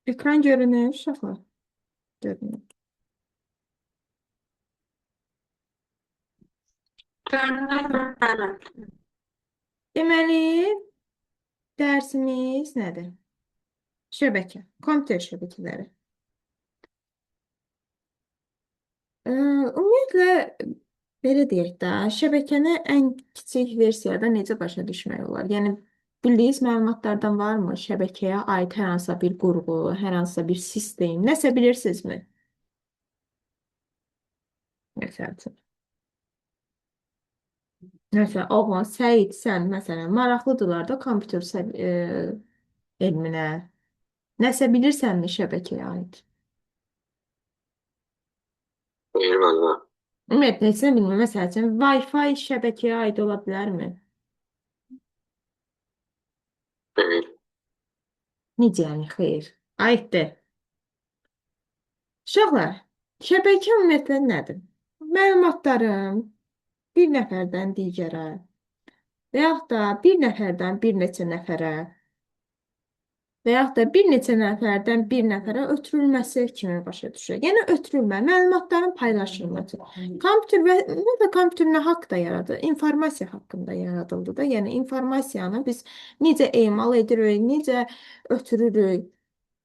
Ekran görünür, uşaqlar? Görünür. Görünür, bəli. Deməli, dərsimiz nədir? Şəbəkə, kompüter şəbəkələri. Ümumiyyətlə, belə deyək də, şəbəkəni ən kiçik versiyada necə başa düşmək olar? Yəni, bildiyiniz məlumatlardan varmı? Şəbəkəyə aid hər hansısa bir qurğu, hər hansısa bir sistem, nəsə bilirsinizmi? Məsəl üçün. Məsələn, oğlan, Səid, sən məsələn, maraqlıdırlar da kompüter elminə. Nəsə bilirsənmi şəbəkəyə aid? Xeyr, müəllimə. Ümumiyyətlə, heç nə bilmirəm. Məsəl üçün, Wi-Fi şəbəkəyə aid ola bilərmi? Xeyr. Necə yəni, xeyr? Aiddir. Uşaqlar, şəbəkə ümumiyyətlə nədir? Məlumatların bir nəfərdən digərə və yaxud da bir nəfərdən bir neçə nəfərə və yaxud da bir neçə nəfərdən bir nəfərə ötürülməsi kimi başa düşür. Yəni ötürülmə, məlumatların paylaşılması. Kompüter və ümumiyyətlə kompüter nə haqqda yaradır? İnformasiya haqqında yaradıldı da. Yəni informasiyanı biz necə emal edirik, necə ötürürük.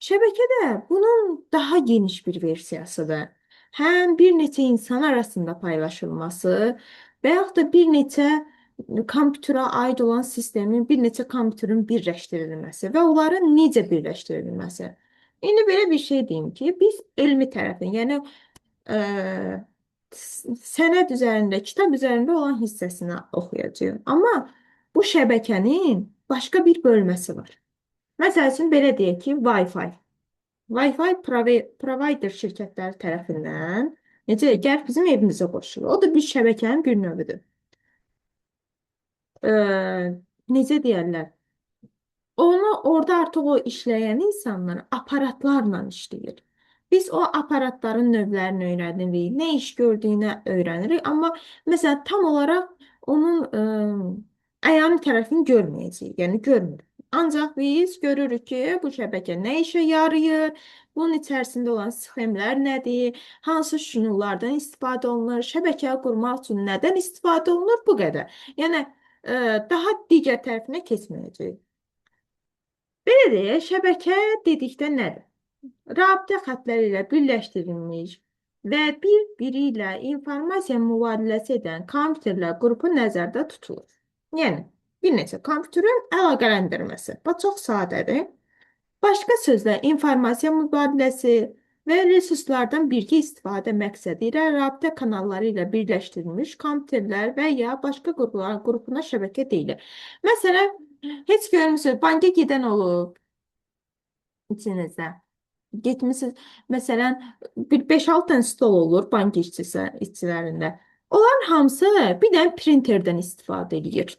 Şəbəkə də bunun daha geniş bir versiyasıdır. Həm bir neçə insan arasında paylaşılması və yaxud da bir neçə kompüterə aid olan sistemin bir neçə kompüterin birləşdirilməsi və onların necə birləşdirilməsi. İndi belə bir şey deyim ki, biz elmi tərəfin, yəni sənəd üzərində, kitab üzərində olan hissəsini oxuyacağıq. Amma bu şəbəkənin başqa bir bölməsi var. Məsəl üçün belə deyək ki, Wi-Fi. Wi-Fi provider şirkətləri tərəfindən necə gəlib bizim evimizə qoşulur. O da bir şəbəkənin bir növüdür. Necə deyərlər? Onu orada artıq o işləyən insanlar aparatlarla işləyir. Biz o aparatların növlərini öyrənirik, nə iş gördüyünü öyrənirik, amma məsələn tam olaraq onun əyani tərəfini görməyəcəyik, yəni görmürük. Ancaq biz görürük ki, bu şəbəkə nə işə yarayır, bunun içərisində olan sxemlər nədir, hansı şnurlardan istifadə olunur, şəbəkə qurmaq üçün nədən istifadə olunur, bu qədər. Yəni daha digər tərəfinə keçməyəcəyik. Belə deyək, şəbəkə dedikdə nədir? Rabitə xətləri ilə birləşdirilmiş və bir-biri ilə informasiya mübadiləsi edən kompüterlər qrupu nəzərdə tutulur. Yəni, bir neçə kompüterin əlaqələndirməsi. Bu çox sadədir. Başqa sözlə, informasiya mübadiləsi və resurslardan birgə istifadə məqsədi ilə rabitə kanalları ilə birləşdirilmiş kompüterlər və ya başqa qurğuların qrupuna şəbəkə deyilir. Məsələn, heç görmüsünüz, banka gedən olub içinizdə. Getmisiniz, məsələn, bir 5-6 dənə stol olur bank işçilərində. Onların hamısı bir dənə printerdən istifadə edir.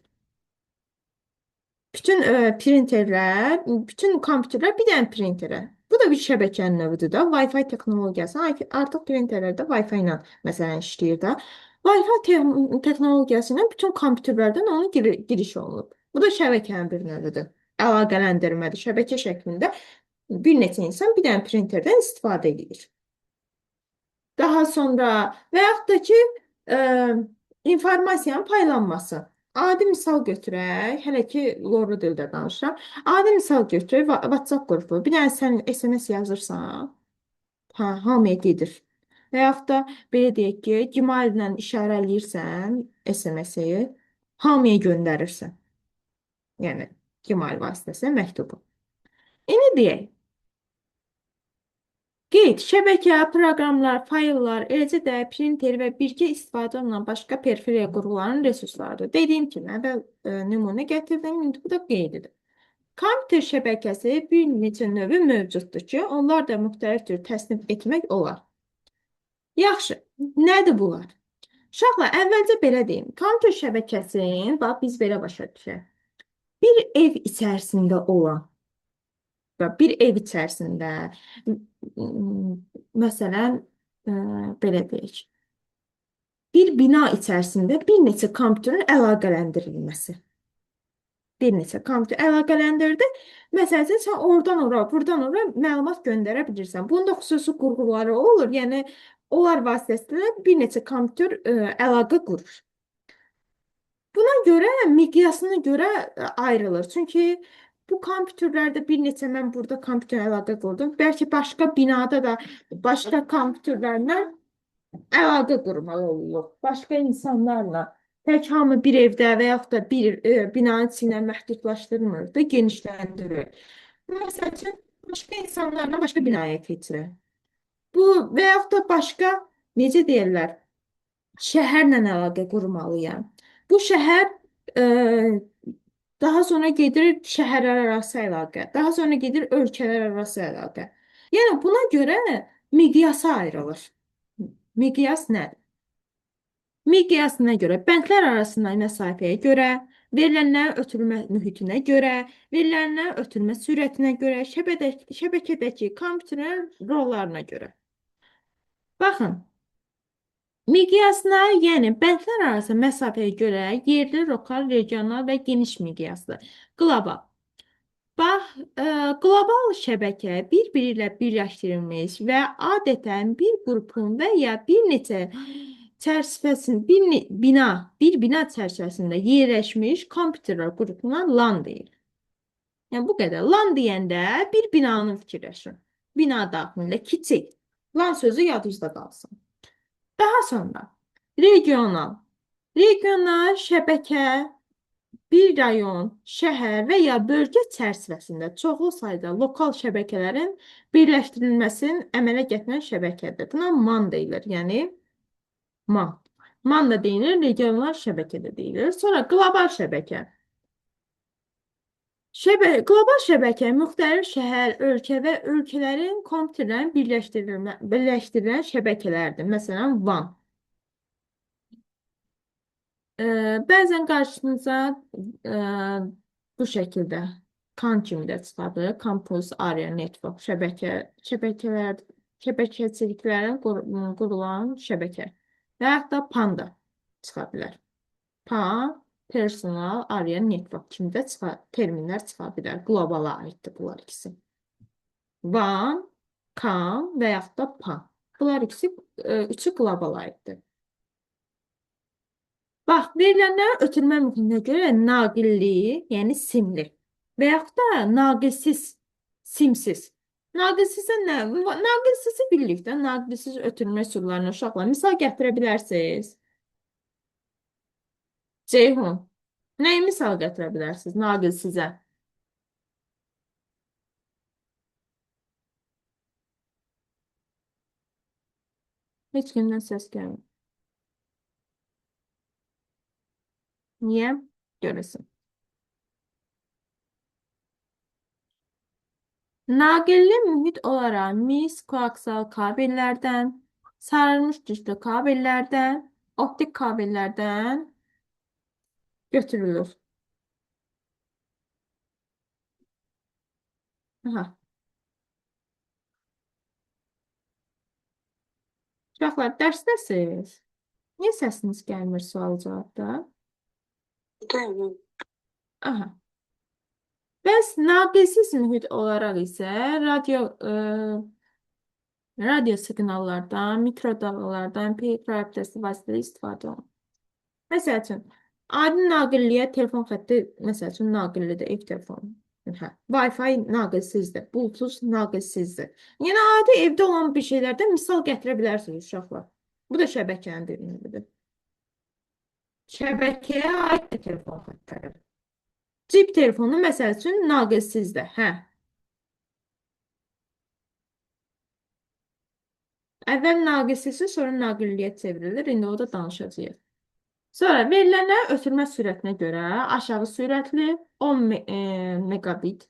Bütün printerlər, bütün kompüterlər bir dənə printerə. Bu da bir şəbəkənin növüdür də. Wi-Fi texnologiyası artıq printerlərdə Wi-Fi ilə məsələn işləyir də. Wi-Fi texnologiyası ilə bütün kompüterlərdən onun giriş olunub. Bu da şəbəkənin bir növüdür. Əlaqələndirmədir. Şəbəkə şəklində bir neçə insan bir dənə printerdən istifadə edir. Daha sonra və yaxud da ki, informasiyanın paylanması. Adi misal götürək, hələ ki loru dildə danışıram. Adi misal götürək, WhatsApp qrupu. Bir dənə sən SMS yazırsan, ha, hamıya gedir. Və yaxud da belə deyək ki, Gmail-lə işarələyirsən SMS-i, hamıya göndərirsən. Yəni Gmail vasitəsilə məktubu. İndi deyək, qeyd, şəbəkə, proqramlar, fayllar, eləcə də printer və birgə istifadə olunan başqa periferiya qurğularının resurslarıdır. Dediyim kimi, əvvəl nümunə gətirdim, indi bu da qeydidir. Kompüter şəbəkəsi bir neçə növü mövcuddur ki, onlar da müxtəlif cür təsnif etmək olar. Yaxşı, nədir bunlar? Uşaqlar, əvvəlcə belə deyim. Kompüter şəbəkəsinin, bax, biz belə başa düşək. Bir ev içərisində olan, bir ev içərisində, məsələn, belə deyək, bir bina içərisində bir neçə kompüterin əlaqələndirilməsi. Bir neçə kompüter əlaqələndirdi. Məsəl üçün, sən oradan ora, buradan ora məlumat göndərə bilirsən. Bunun da xüsusi qurğuları olur. Yəni, onlar vasitəsilə bir neçə kompüter əlaqə qurur. Buna görə, miqyasına görə ayrılır. Çünki bu kompüterlərdə bir neçə mən burada kompüter əlaqə qurdum. Bəlkə başqa binada da başqa kompüterlərlə əlaqə qurmalı oluyor. Başqa insanlarla. Tək hamı bir evdə və yaxud da bir binanın içində məhdudlaşdırmır da, genişləndirir. Məsəl üçün, başqa insanlarla başqa binaya keçirir. Bu və yaxud da başqa, necə deyirlər, şəhərlə əlaqə qurmalıyam. Bu şəhər daha sonra gedir şəhərlər arası əlaqə, daha sonra gedir ölkələr arası əlaqə. Yəni buna görə miqyası ayrılır. Miqyas nədir? Miqyasına görə, bəndlər arasındakı məsafəyə görə, verilənlərin ötürmə mühitinə görə, verilənlərin ötürmə sürətinə görə, şəbəkədəki kompüterin rollarına görə. Baxın, miqyasına, yəni bəndlər arası məsafəyə görə yerli, lokal, regional və geniş miqyaslı, qlobal. Bax, qlobal şəbəkə bir-biri ilə birləşdirilmiş və adətən bir qrupun və ya bir neçə çərçivəsində bir bina çərçivəsində yerləşmiş kompüterlər qrupuna LAN deyilir. Yəni bu qədər. LAN deyəndə bir binanı fikirləşin. Bina daxilində kiçik. LAN sözü yadınızda qalsın. Daha sonra regional. Regional şəbəkə bir rayon, şəhər və ya bölgə çərçivəsində çoxlu sayda lokal şəbəkələrin birləşdirilməsinin əmələ gətirən şəbəkədir. Buna MAN deyilir. Yəni MAN. MAN da deyilir, regional şəbəkə də deyilir. Sonra qlobal şəbəkə. Qlobal şəbəkə müxtəlif şəhər, ölkə və ölkələrin kompüterlərin birləşdirilən şəbəkələrdir. Məsələn, WAN. Bəzən qarşınıza bu şəkildə CAN kimi də çıxa bilər. Campus Area Network şəbəkələr, şəbəkəçiliklərin qurulan şəbəkə. Və yaxud da PAN da çıxa bilər. PAN, Personal Area Network kimi də terminlər çıxa bilər. Qlobala aiddir bunlar ikisi. WAN, CAN və yaxud da PAN. Bunlar ikisi, üçü qlobala aiddir. Bax, verilənlərin ötürmə mühitinə görə naqilli, yəni simli və yaxud da naqilsiz, simsiz. Naqilsizə nə? Naqilsizi bilirik də, naqilsiz ötürmə üsullarına uşaqlar misal gətirə bilərsiniz. Ceyhun, nəyi misal gətirə bilərsiniz naqilsizə? Heç kimdən səs gəlmir. Niyə? Görəsən. Naqilli mühit olaraq mis, koaksal kabellərdən, sarılmış dişli kabellərdən, optik kabellərdən götürülür. Aha. Uşaqlar, dərsdəsiz. Niyə səsiniz gəlmir sual cavabda? Buradayım. Aha. Bəs naqilsiz mühit olaraq isə radio siqnallardan, mikrodalğalardan, rabitəsi vasitələri istifadə olunur. Məsəl üçün, adi naqilliyə telefon xətti, məsəl üçün, naqillidir, ev telefonu. Hə, Wi-Fi naqilsizdir, Bluetooth naqilsizdir. Yəni, adi evdə olan bir şeylərdən misal gətirə bilərsiniz uşaqlar. Bu da şəbəkənin bir növüdür. Şəbəkəyə aid telefon xəttləri. Cib telefonu məsəl üçün naqilsizdir. Hə. Əvvəl naqilsizi, sonra naqilliyə çevrilir. İndi o da danışacağıq. Sonra verilənlərin ötürmə sürətinə görə aşağı sürətli 10 megabit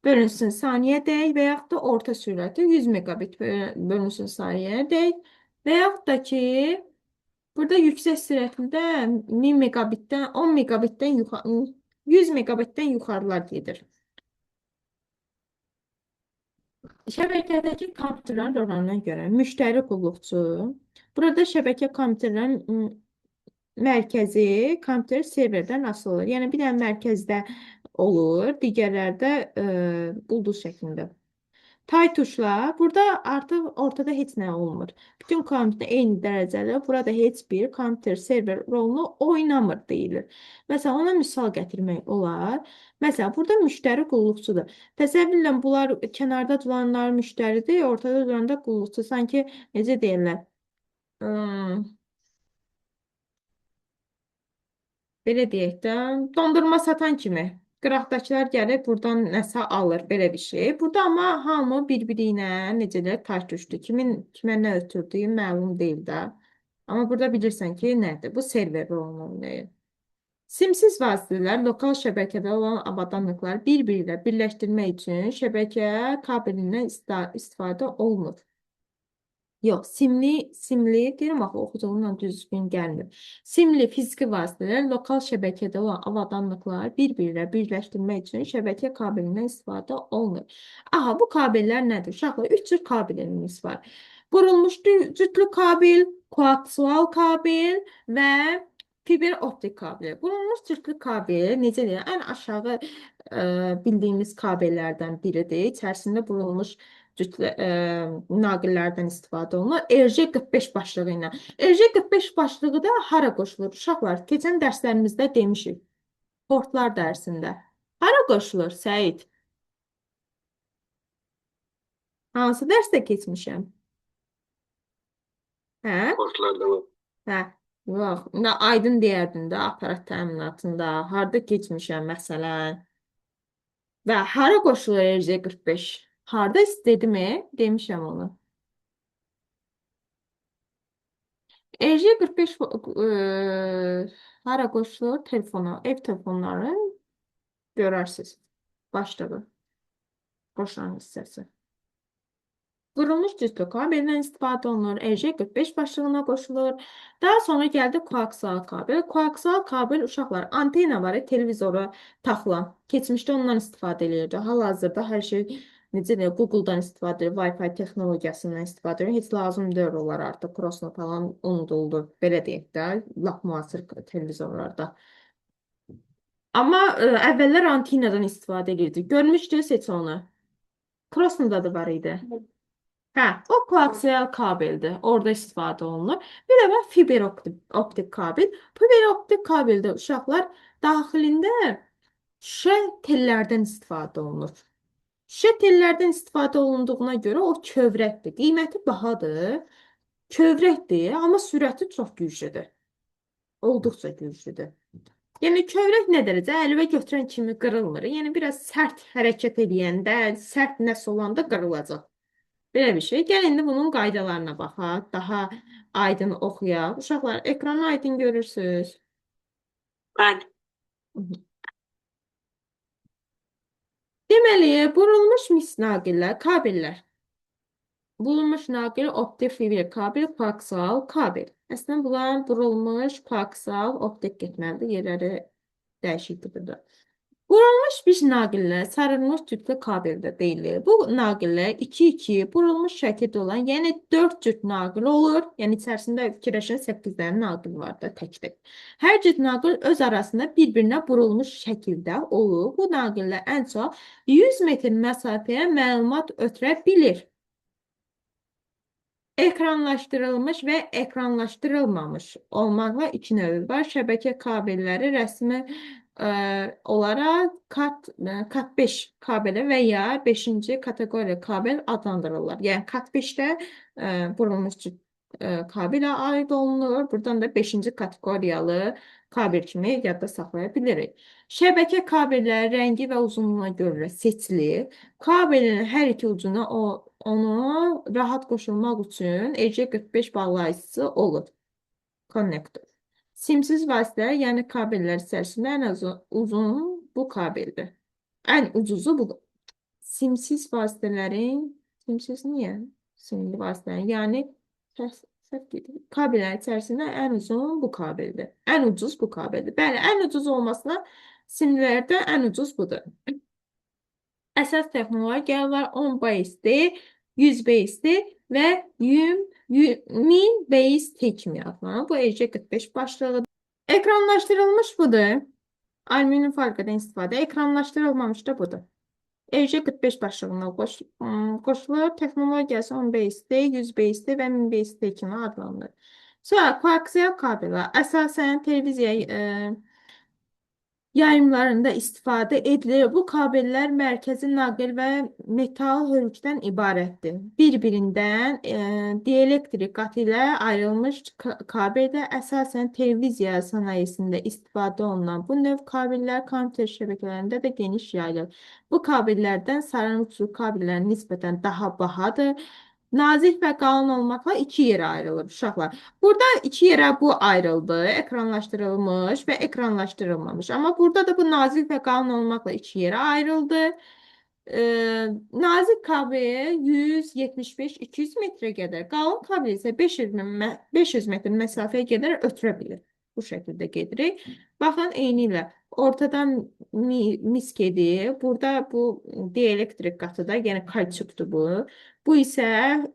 bölünsün saniyədək və yaxud da orta sürəti 100 megabit bölünsün saniyədək və yaxud da ki, burada yüksək sürətli də 1000 megabitdən 10 megabitdən yuxarı 100 megabitdən yuxarılar gedir. Şəbəkədəki kompüterlərin rollarına görə müştəri qulluqçu. Burada şəbəkə kompüterlərin Mərkəzi kompüter serverdən asılı olur. Yəni bir dənə mərkəzdə olur, digərləri də ulduz şəklində. Tay tuşla burada artıq ortada heç nə olmur. Bütün kompüter eyni dərəcəli. Burada heç bir kompüter server rolunu oynamır deyilir. Məsələn, ona misal gətirmək olar. Məsələn, burada müştəri qulluqçudur. Təsəvvürlə bunlar kənarda duranlar müştəridir, ortada duran da qulluqçu. Sanki necə deyirlər? Hmm, belə deyək də, dondurma satan kimi. Qıraqdakılar gəlib buradan nəsə alır, belə bir şey. Burada amma hamı bir-biri ilə necə deyək, taş düşdü. Kimin kimə nə ötürdüyü məlum deyil də. Amma burada bilirsən ki, nədir? Bu server rolunu oynayır. Simsiz vasitələr lokal şəbəkədə olan avadanlıqları bir-biri ilə birləşdirmək üçün şəbəkə kabelindən istifadə olunur. Yox, simli deyirəm axı oxuduğumla düzgün gəlmir. Simli fiziki vasitələr lokal şəbəkədə olan avadanlıqları bir-biri ilə birləşdirmək üçün şəbəkə kabelindən istifadə olunur. Aha, bu kabellər nədir? Uşaqlar, üç cür kabelimiz var. Burulmuş cütlü kabel, koaksial kabel və fiber optik kabel. Burulmuş cütlü kabel necə deyək, ən aşağı bildiyimiz kabellərdən biridir. İçərisində burulmuş cütlü naqillərdən istifadə olunur. RJ45 başlığı ilə. RJ45 başlığı da hara qoşulur? Uşaqlar, keçən dərslərimizdə demişik. Portlar dərsində. Hara qoşulur, Səid? Hansı dərsdə keçmişəm? Hə? Portlarda var. Hə. Yox, nə aydın deyərdin də aparat təminatında. Harda keçmişəm məsələn? Və hara qoşulur RJ45? Harda istedimi? Demişəm onu. RJ45 hara qoşulur? Telefona, ev telefonları görərsiniz. Başlığı. Qoşulan hissəsi. Qurulmuş cütlü kabeldən istifadə olunur. RJ45 başlığına qoşulur. Daha sonra gəldi koaksial kabel. Koaksial kabel uşaqlar antena var, televizora taxılan. Keçmişdə ondan istifadə eləyirdi. Hal-hazırda hər şey necə deyək, Google-dan istifadə edir, Wi-Fi texnologiyasından istifadə edir. Heç lazım deyil onlar artıq. Krosno falan unuduldu. Belə deyək də, lap müasir televizorlarda. Amma əvvəllər antenadan istifadə edirdi. Görmüşdünüz heç onu? Krosnoda da var idi. Hə, o koaksial kabeldir. Orada istifadə olunur. Bir də var fiber optik kabel. Fiber optik kabeldə uşaqlar daxilində şüşə tellərdən istifadə olunur. Şüşə tellərdən istifadə olunduğuna görə o kövrəkdir. Qiyməti bahadır. Kövrəkdir, amma sürəti çox güclüdür. Olduqca güclüdür. Yəni kövrək nə dərəcə əlimə götürən kimi qırılmır. Yəni biraz sərt hərəkət eləyəndə, sərt nəsə olanda qırılacaq. Belə bir şey. Gəlin indi bunun qaydalarına baxaq. Daha aydın oxuyaq. Uşaqlar, ekranı aydın görürsünüz. Bəli. Deməli, burulmuş mis naqillər, kabellər. Burulmuş naqil, optik fiber kabel, koaksial kabel. Əslində bunların burulmuş, koaksial, optik getməlidir. Yerləri dəyişikdir burada. Burulmuş bir naqillə sarılmış cütlü kabeldə deyilir. Bu naqillə 2-2 burulmuş şəkildə olan, yəni 4 cüt naqil olur. Yəni içərisində fikirləşin 8 dənə naqil var da tək-tək. Hər cüt naqil öz arasında bir-birinə burulmuş şəkildə olur. Bu naqillə ən çox 100 metr məsafəyə məlumat ötürə bilir. Ekranlaşdırılmış və ekranlaşdırılmamış olmaqla iki növü var. Şəbəkə kabelləri rəsmi olaraq kat 5 kabelə və ya 5-ci kateqoriya kabel adlandırırlar. Yəni kat 5-də burulmuş kabelə aid olunur. Buradan da 5-ci kateqoriyalı kabel kimi yadda saxlaya bilirik. Şəbəkə kabelləri rəngi və uzunluğuna görə seçilir. Kabelin hər iki ucuna onu rahat qoşulmaq üçün RJ45 bağlayıcısı olur. Konnektor. Simsiz vasitələr, yəni kabellər içərisində ən uzun bu kabeldir. Ən ucuzu bu. Simsiz vasitələrin, simsiz niyə? Simli vasitələrin, yəni səhv gedir. Kabellər içərisində ən uzun bu kabeldir. Ən ucuz bu kabeldir. Bəli, ən ucuz olmasına simlilərdə ən ucuz budur. Əsas texnologiyalar 10 base-D, 100 base-D və 1000 base T kimi adlanır. Bu RJ45 başlığıdır. Ekranlaşdırılmış budur. Alüminium folqadan istifadə. Ekranlaşdırılmamış da budur. RJ45 başlığına qoşulur. Texnologiyası 15D, 105D və 1005D kimi adlanır. Sonra koaksial kabellər əsasən televiziya yayımlarında istifadə edilir. Bu kabellər mərkəzi naqil və metal hörükdən ibarətdir. Bir-birindən dielektrik qatı ilə ayrılmış kabeldə əsasən televiziya sənayesində istifadə olunan bu növ kabellər kompüter şəbəkələrində də geniş yayılır. Bu kabellərdən sarı uçlu kabellər nisbətən daha bahadır. Nazik və qalın olmaqla iki yerə ayrılır uşaqlar. Burada iki yerə bu ayrıldı. Ekranlaşdırılmış və ekranlaşdırılmamış. Amma burada da bu nazik və qalın olmaqla iki yerə ayrıldı. Nazik kabel 175-200 metrə qədər, qalın kabel isə 500 metr məsafəyə qədər ötürə bilir. Bu şəkildə gedirik. Baxın, eynilə ortadan mis gedir. Burada bu dielektrik qatıda, yəni kauçukdur bu. Bu isə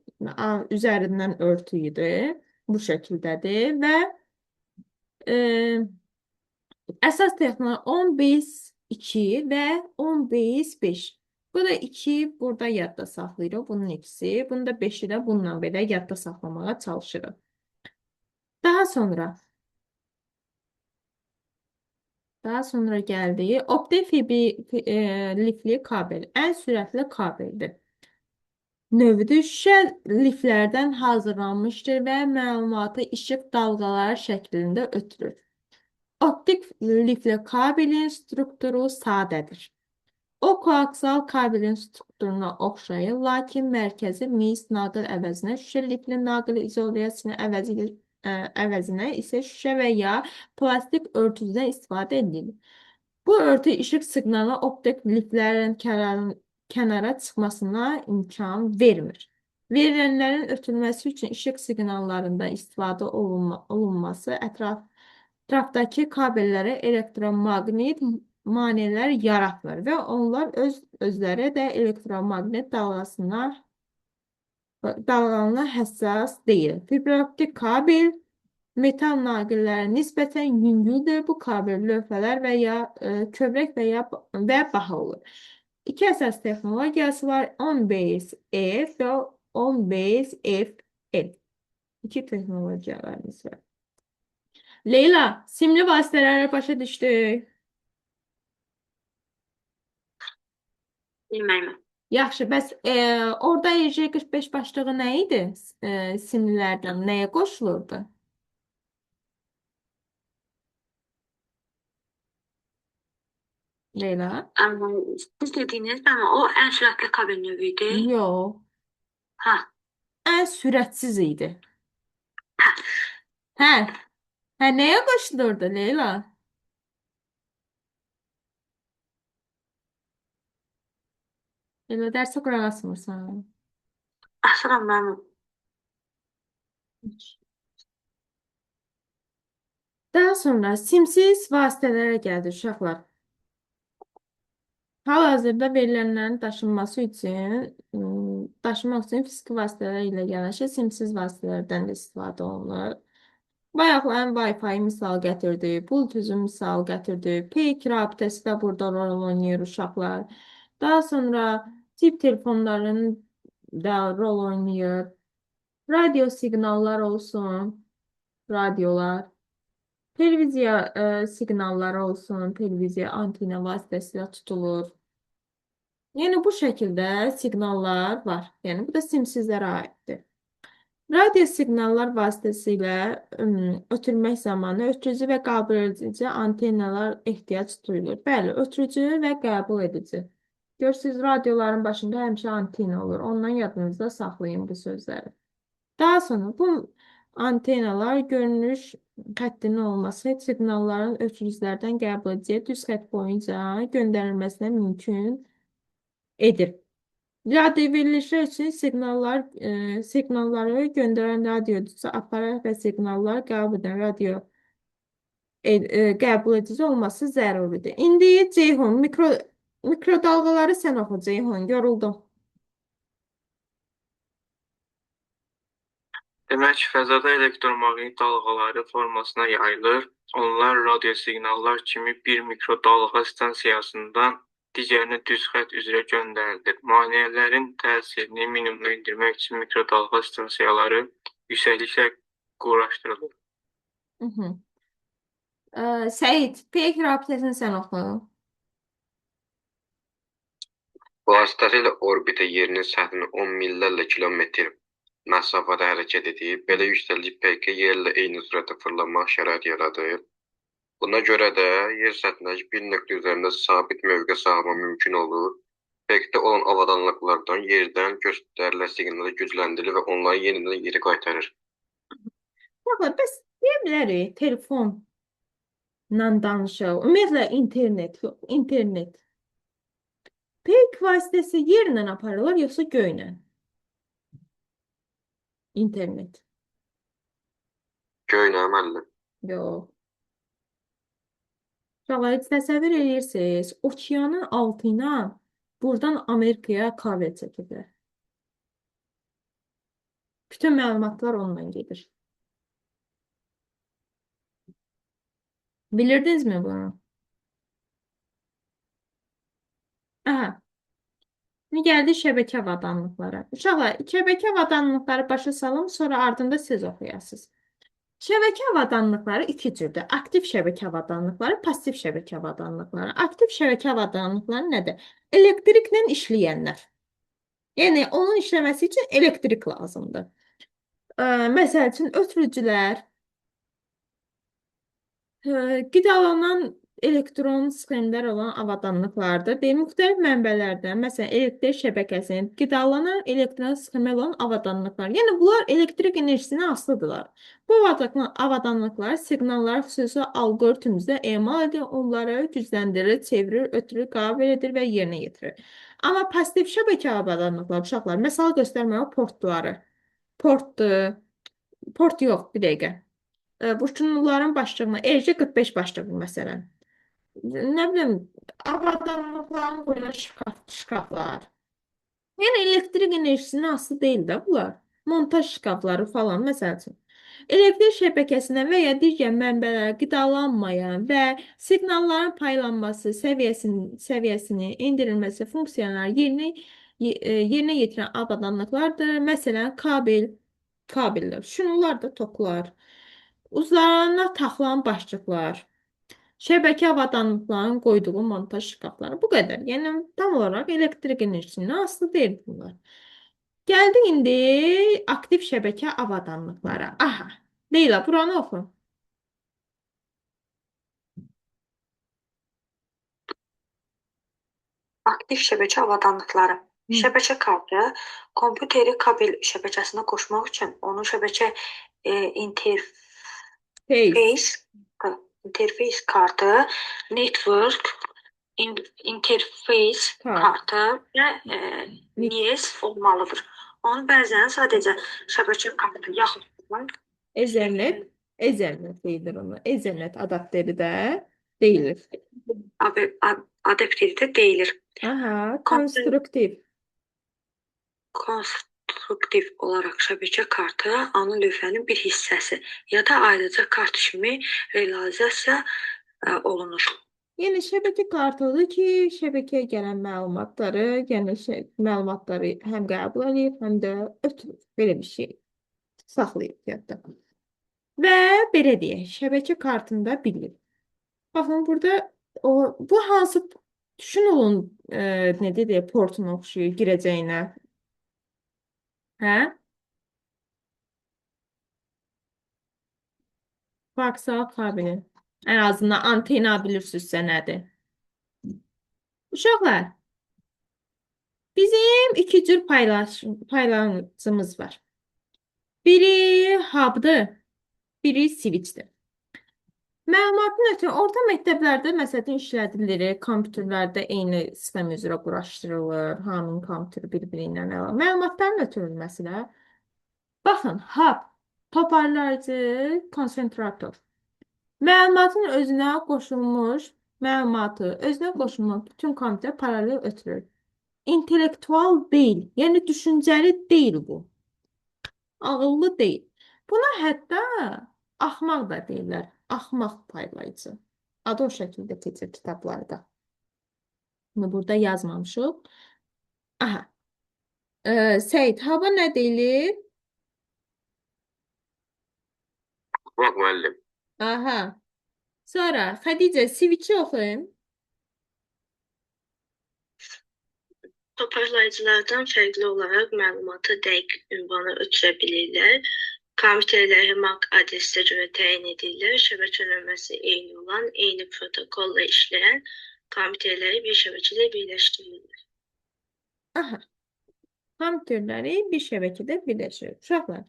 üzərindən örtüyüdür. Bu şəkildədir və e, əsas texnologiya 15.2 və 15.5. Bu da 2 burada yadda saxlayırıq. Bunun ikisi. Bunu da 5-i də bununla belə yadda saxlamağa çalışırıq. Daha sonra gəldiyi optik lifli kabel. Ən sürətli kabeldir. Növüdür. Şüşə liflərdən hazırlanmışdır və məlumatı işıq dalğaları şəklində ötürür. Optik lifli kabelin strukturu sadədir. O koaksial kabelin strukturuna oxşayır, lakin mərkəzi mis naqil əvəzinə şüşə lifli naqil izolyasiyası əvəzinə isə şüşə və ya plastik örtücüdən istifadə edilir. Bu örtü işıq siqnalı optik liflərin kənara çıxmasına imkan vermir. Verilənlərin ötürülməsi üçün işıq siqnallarından istifadə olunması ətrafdakı kabellərə elektromaqnit maneələr yaratmır və onlar öz özləri də elektromaqnit dalğalarına həssas deyil. Fiberoptik kabel metal naqillərə nisbətən yüngüldür. Bu kabel lövhələr və ya kövrək və ya və baha olur. İki əsas texnologiyası var. 15F və 15FL. İki texnologiyalarımız var. Leyla, simli vasitələri başa düşdük. Bilmem. Yaxşı, bəs orada RJ45 başlığı nə idi? Simlilərdən nəyə qoşulurdu? Leyla? Ama siz dediniz ama o en süratli kabel növüydü. Yox. Ha. Ən sürətsiz idi. Ha. Hə. Hə, nəyə qoşulurdu Leyla? Leyla, dərsə qulaq asmırsan. Asıram ben. Daha sonra simsiz vasitələrə gəldi uşaqlar. Hal-hazırda verilənlərin daşınması üçün, daşımaq üçün fiziki vasitələr ilə yanaşı simsiz vasitələrdən də istifadə olunur. Bayaqların Wi-Fi misal gətirdi, Bluetooth-u misal gətirdi, Peyk rabitəsi də burada rol oynayır uşaqlar. Daha sonra cib telefonların da rol oynayır. Radio siqnallar olsun, radiolar. Televiziya siqnalları olsun, televiziya antena vasitəsilə tutulur. Yəni bu şəkildə siqnallar var. Yəni bu da simsizlərə aiddir. Radio siqnallar vasitəsilə ötürmək zamanı ötürücü və qəbul edici antenalar ehtiyac duyulur. Bəli, ötürücü və qəbul edici. Görürsünüz, radioların başında həmişə antena olur. Ondan yadınızda saxlayın bu sözləri. Daha sonra bu antenalar görünüş xəttinin olması siqnalların ötürücülərdən qəbul ediciyə düz xətt boyunca göndərilməsinə mümkün edir. Radio verilişlər üçün siqnalları göndərən radioducu aparat və siqnallar qəbul edən radio qəbul edici olması zəruridir. İndi Ceyhun, mikrodalğaları sən oxu Ceyhun, yoruldum. Demək, fəzada elektromaqnit dalğaları formasına yayılır. Onlar radiosiqnallar kimi bir mikrodalğa stansiyasından digərinə düz xətt üzrə göndərilir. Maneələrin təsirini minimuma endirmək üçün mikrodalğa stansiyaları yüksəkliklə quraşdırılır. Hı -hı. Səid, peyk rabitəsini sən oxu. Vasitəsilə orbitə yerinin səthindən 10 minlərlə kilometr məsafədə hərəkət edir. Belə yüksəklik peykə yerlə eyni sürətdə fırlanmaq şərait yaradır. Buna görə də yer səthindəki bir nöqtə üzərində sabit mövqe saxlamaq mümkün olur. Peykdə olan avadanlıqlardan yerdən göstərilən siqnallar gücləndirilir və onları yenidən yerə qaytarır. Uşaqlar, bəs deyə bilərik telefonla danışaq. Ümumiyyətlə internet, yox, internet. Peyk vasitəsi yerlə aparılır yoxsa göylə? İnternet. Göylə, müəllim. Yox. Uşaqlar, heç təsəvvür edirsiniz, okeanın altı ilə buradan Amerikaya kabel çəkiblər. Bütün məlumatlar onunla gedir. Bilirdinizmi bunu? Aha. Şimdi gəldik şəbəkə avadanlıqlara. Uşaqlar, şəbəkə avadanlıqları başa salım, sonra ardında siz oxuyasınız. Şəbəkə avadanlıqları iki cürdür. Aktiv şəbəkə avadanlıqları, pasiv şəbəkə avadanlıqları. Aktiv şəbəkə avadanlıqları nədir? Elektriklə işləyənlər. Yəni onun işləməsi üçün elektrik lazımdır. Məsəl üçün ötürücülər, qidalanan elektron sxemlər olan avadanlıqlardır. Deyir, müxtəlif mənbələrdən, məsələn, elektrik şəbəkəsinin qidalanan elektron sxemi olan avadanlıqlar. Yəni bunlar elektrik enerjisinə asılıdırlar. Bu avadanlıqlar siqnalları xüsusi alqoritmdə emal edir, onları gücləndirir, çevirir, ötürür, qəbul edir və yerinə yetirir. Amma pasiv şəbəkə avadanlıqlar, uşaqlar, məsəl göstərmək portları. Portdur, port yox, bir dəqiqə. Bu şunların başlığına, LG45 başlığı məsələn. Nə bilim, avadanlıqların qoyulan şkaflar. Yəni elektrik enerjisinə asılı deyil də bunlar. Montaj şkafları falan məsəl üçün. Elektrik şəbəkəsinə və ya digər mənbələrə qidalanmayan və siqnalların paylanması səviyyəsinin endirilməsi funksiyaları yerinə yetirən avadanlıqlardır. Məsələn, kabellər, şunlar da toklar, uzlarına taxılan başlıqlar, şəbəkə avadanlıqlarının qoyduğu montaj şkafları. Bu qədər. Yəni tam olaraq elektrik enerjisindən asılı deyil bunlar. Gəldik indi aktiv şəbəkə avadanlıqlara. Aha. Leyla, buranı oxu. Aktiv şəbəkə avadanlıqları. Hı. Şəbəkə kartı kompüteri kabel şəbəkəsinə qoşmaq üçün onun şəbəkə Face. interfeys kartı, network interface Kart. kartı və NIS olmalıdır. Onu bəzən sadəcə şəbəkə kartı yaxud Ethernet. Ethernet deyilir ona. Ethernet adapteri də deyilir. Adapteri də deyilir. Aha, konstruktiv. Konstruktiv olaraq şəbəkə kartı ana lövhənin bir hissəsi ya da ayrıca kart kimi realizasiya olunur. Yəni şəbəkə kartıdır ki, şəbəkəyə gələn məlumatları, yəni məlumatları həm qəbul edir, həm də ötürür. Belə bir şey saxlayır yadda. Və belə deyək, şəbəkə kartında bilir. Baxın burada bu hansı düşün olun nə dedi, portuna oxşuyur girəcəyinə. Hə? Koaksial kabeli. Ən azından antena bilirsinizsə nədir? Uşaqlar, bizim iki cür paylaşımımız var. Biri hub'dır, biri switch'dir. Məlumatın ötürü orta məktəblərdə məsələn işlədilir, kompüterlərdə eyni sistem üzrə quraşdırılır, hamının kompüteri bir-biri ilə əlaqə. Məlumatların ötürülməsi də. Baxın, hub, toparlayıcı, konsentrator. Məlumatın özünə qoşulmuş, məlumatı özünə qoşulmuş bütün kompüter paralel ötürür. İntellektual deyil, yəni düşüncəli deyil bu. Ağıllı deyil. Buna hətta axmaq da deyirlər. Axmaq paylayıcı. Adı o şəkildə keçir kitablarda. Bunu burada yazmamışıq. Aha. Seyid, hava nə deyilir? Bax müəllim. Aha. Sonra Xədicə, switch-i oxuyun. Toparlayıcılardan fərqli olaraq məlumatı dəqiq ünvana ötürə bilirlər. Kompüterləri MAC adresinə görə təyin edirlər. Şəbəkə nömrəsi eyni olan, eyni protokolla işləyən kompüterləri bir şəbəkədə birləşdirirlər. Aha. Kompüterləri bir şəbəkədə birləşdirir. Uşaqlar,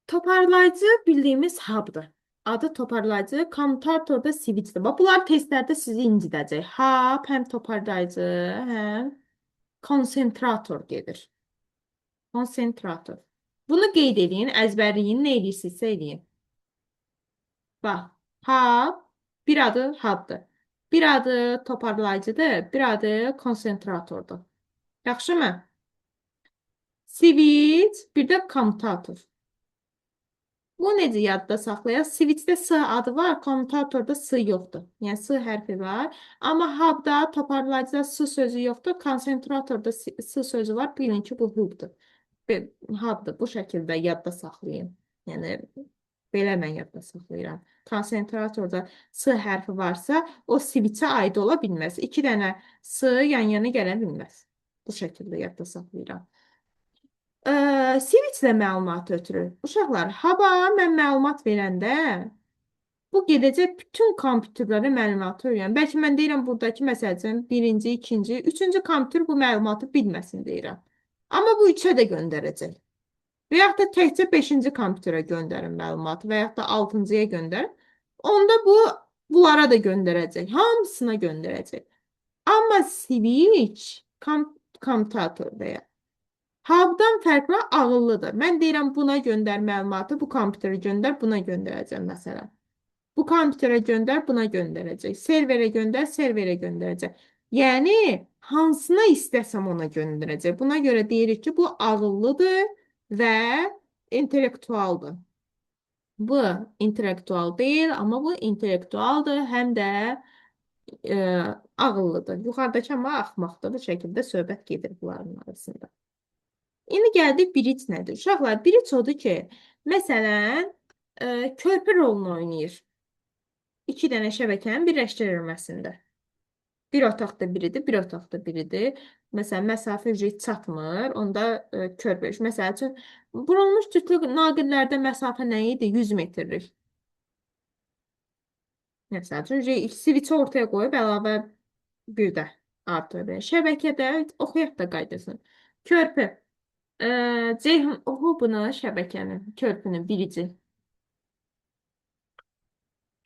toparlayıcı bildiyimiz hub'dır. Adı toparlayıcı, kommutator da switch'dir. Bax, bunlar testlərdə sizi incidəcək. Hub həm toparlayıcı, həm konsentrator gedir. Konsentrator. Bunu qeyd edin, əzbərləyin, nə eləyirsinizsə eləyin. Bax, hub, bir adı hub'dır. Bir adı toparlayıcıdır, bir adı konsentratordur. Yaxşı mı? Switch, bir də kommutator. Bu necə yadda saxlayaq? Switch-də S adı var, kommutatorda S yoxdur. Yəni S hərfi var. Amma hub-da, toparlayıcıda S sözü yoxdur. Konsentratorda S sözü var. Bilin ki, bu hub'dur. Hub'dır. Bu şəkildə yadda saxlayın. Yəni belə mən yadda saxlayıram. Konsentratorda S hərfi varsa, o switch-ə aid ola bilməz. İki dənə S yan-yana gələ bilməz. Bu şəkildə yadda saxlayıram. Switch-də məlumat ötürür. Uşaqlar, haba mən məlumat verəndə bu gedəcək bütün kompüterlərə məlumatı öyrən. Bəlkə mən deyirəm buradakı məsəl üçün birinci, ikinci, üçüncü kompüter bu məlumatı bilməsin deyirəm. Amma bu üçə də göndərəcək. Və yaxud da təkcə beşinci kompüterə göndərin məlumatı və yaxud da altıncıya göndərin. Onda bu bunlara da göndərəcək. Hamısına göndərəcək. Amma switch, kommutator və ya hub'dan fərqli ağıllıdır. Mən deyirəm buna göndər məlumatı, bu kompüterə göndər, buna göndərəcəm məsələn. Bu kompüterə göndər, buna göndərəcək. Serverə göndər, serverə göndərəcək. Yəni hansına istəsəm ona göndərəcək. Buna görə deyirik ki, bu ağıllıdır və intellektualdır. Bu intellektual deyil, amma bu intellektualdır, həm də ağıllıdır. Yuxarıdakı amma axmaqdır. Bu şəkildə söhbət gedir bunların arasında. İndi gəldik bridge nədir? Uşaqlar, bridge odur ki, məsələn, körpü rolunu oynayır. İki dənə şəbəkənin birləşdirilməsində. Bir otaqda biridir, bir otaqda biridir. Məsələn, məsafə çatmır, onda körpü. Məsəl üçün, vurulmuş cütlü naqillərdə məsafə nə idi? 100 metrlik. Məsəl üçün, switch-i ortaya qoyub əlavə bir də artıra bilər. Şəbəkədə oxuyaq da qaydasını. Körpü. Ceyhun, oxu bunu şəbəkənin, körpünün birici.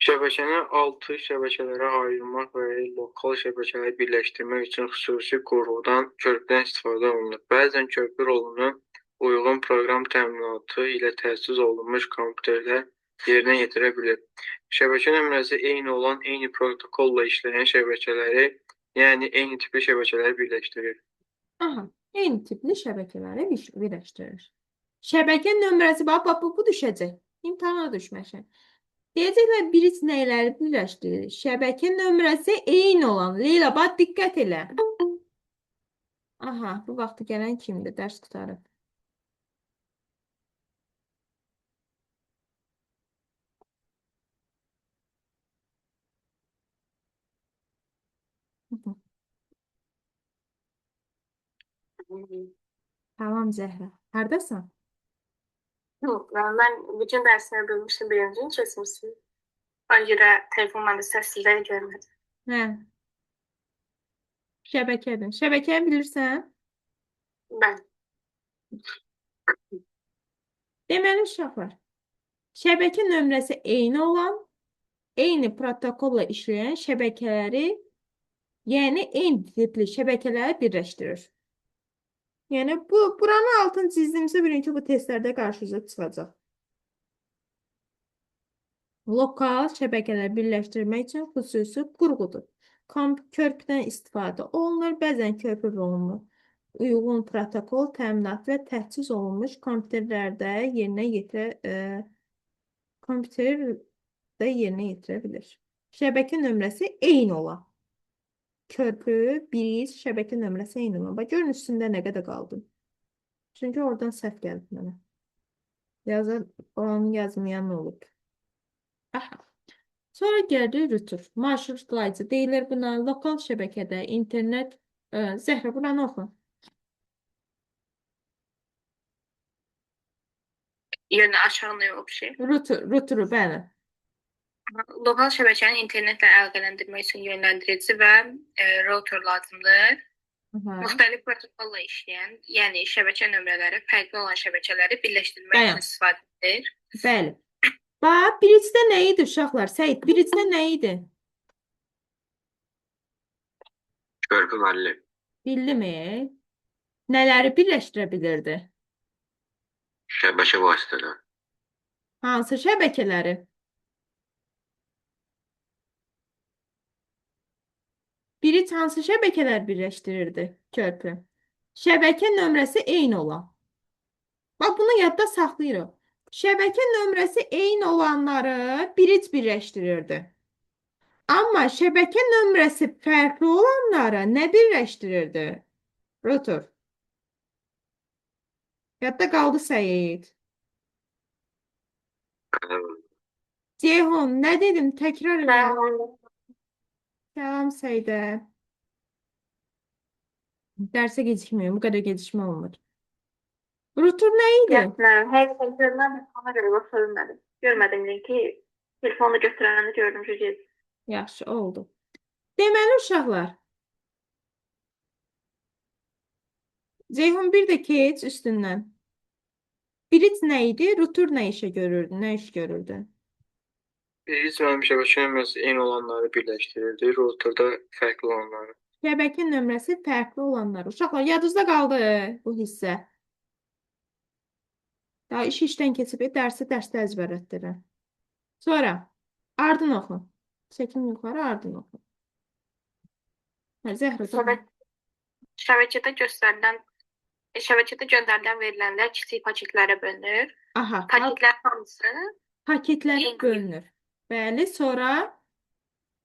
Şəbəkəni altı şəbəkələrə ayırmaq və ya lokal şəbəkələri birləşdirmək üçün xüsusi qurğudan, körpüdən istifadə olunur. Bəzən körpü rolunu uyğun proqram təminatı ilə təchiz olunmuş kompüterlər yerinə yetirə bilir. Şəbəkə nömrəsi eyni olan, eyni protokolla işləyən şəbəkələri, yəni eyni tipli şəbəkələri birləşdirir. Aha, eyni tipli şəbəkələri birləşdirir. Şəbəkə nömrəsi, bax, bax, bu düşəcək. İmtahana düşməşə. Deyəcəklər, bridge nəyləri birləşdirir? Şəbəkə nömrəsi eyni olan. Leyla, bax, diqqət elə. Aha, bu vaxtı gələn kimdir? Dərs qurtarıb. Tamam Zəhra. Hardasan? Yox, mən bütün dərsləri bölmüşdüm, birincini keçmişdim. Ona görə telefon məndə səssizdə görmədim. Hə. Şəbəkədir. Şəbəkəni bilirsən? Bəli. Deməli uşaqlar, şəbəkə nömrəsi eyni olan, eyni protokolla işləyən şəbəkələri, yəni eyni tipli şəbəkələri birləşdirir. Yəni bu buranın altını çizdimsə bilin ki, bu testlərdə qarşınıza çıxacaq. Lokal şəbəkələri birləşdirmək üçün xüsusi qurğudur. Körpüdən istifadə olunur. Bəzən körpü rolunu Uyğun protokol təminatı və təchiz olunmuş kompüterlərdə yerinə kompüterdə yerinə yetirə bilir. Şəbəkə nömrəsi eyni olan. Körpü, bridge, şəbəkə nömrəsi eyni olan. Bax, görün üstündə nə qədər qaldım. Çünki oradan səhv gəldi mənə. Yazan, oranı yazmayan olub. Aha. Sonra gəldi router. Marşrutlayıcı deyilir buna. Lokal şəbəkədə internet, Zəhra buranı oxu. Yəni aşağı nə şey. Routeru, bəli. Lokal şəbəkəni internetlə əlaqələndirmək üçün yönləndirici və router lazımdır. Aha. Müxtəlif protokolla işləyən, yəni şəbəkə nömrələri fərqli olan şəbəkələri birləşdirmək Dayan. üçün istifadə edilir. Bəli. Bax, bridge-də nə idi uşaqlar? Səid, bridge-də nə idi? Körpü müəllim. Bildimi? Nələri birləşdirə bilirdi? Şəbəkə vasitələri. Hansı şəbəkələri? Bridge hansı şəbəkələr birləşdirirdi körpü? Şəbəkə nömrəsi eyni olan. Bax, bunu yadda saxlayırıq. Şəbəkə nömrəsi eyni olanları bridge birləşdirirdi. Amma şəbəkə nömrəsi fərqli olanları nə birləşdirirdi? Router. Yadda qaldı Səid. Ceyhun, nə dedim? Təkrar elə. Salam Səidə. Dərsə gecikmiyorum. Bu qədər gecikmə olmur. Router nə idi? Yox, həqiqətən görmədim, ona görə yox görmədim. Görmədim linki, telefonu götürəndə gördüm ki, gec. Yaxşı, oldu. Deməli uşaqlar, Ceyhun bir də keç üstündən. Bridge nə idi? Router nə işə görürdü? Nə iş görürdü? Bridge mənim şəbəkə nömrəsi eyni olanları birləşdirirdi, routerda fərqli olanları. Şəbəkə nömrəsi fərqli olanları. Uşaqlar, yadınızda qaldı bu hissə. Daha iş işdən keçib, dərsi dərsdə əzbərlətdirirəm. Sonra ardın oxu. Çəkin yuxarı, ardın oxu. Hə, Zəhra, davam. Şəbəkədə göstərilən şəbəkədə göndərilən verilənlər kiçik paketlərə bölünür. Aha, Paketlərin hamısı paketlərə eyni bölünür. Bəli, sonra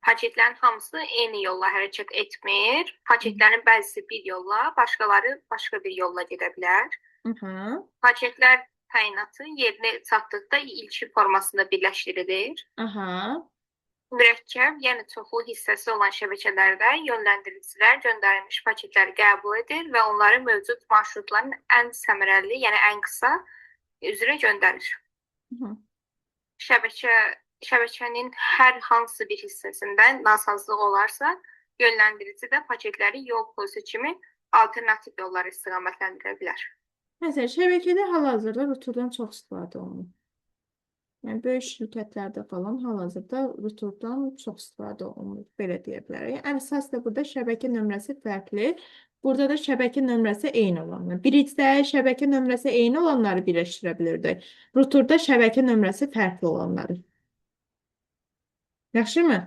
paketlərin hamısı eyni yolla hərəkət etmir. Paketlərin bəzisi bir yolla, başqaları başqa bir yolla gedə bilər. Aha. Paketlər təyinatı yerinə çatdıqda ilkin formasında birləşdirilir. Aha. Mürəkkəb, yəni çoxlu hissəsi olan şəbəkələrdə yönləndiricilər göndərilmiş paketləri qəbul edir və onları mövcud marşrutların ən səmərəli, yəni ən qısa üzrə göndərir. Hı. Şəbəkənin hər hansı bir hissəsində nasazlıq olarsa, yönləndirici də paketləri yol polisi kimi alternativ yollara istiqamətləndirə bilər. Məsələn, şəbəkədə hal-hazırda routerdan çox istifadə olunur. Yəni böyük şirkətlərdə falan hal-hazırda routerdan çox istifadə olunur, belə deyə bilərik. Yəni, əsas da burada şəbəkə nömrəsi fərqli. Burada da şəbəkə nömrəsi eyni olanlar. Bridge-də şəbəkə nömrəsi eyni olanları birləşdirə bilirdik. Routerda şəbəkə nömrəsi fərqli olanları. Yaxşımı?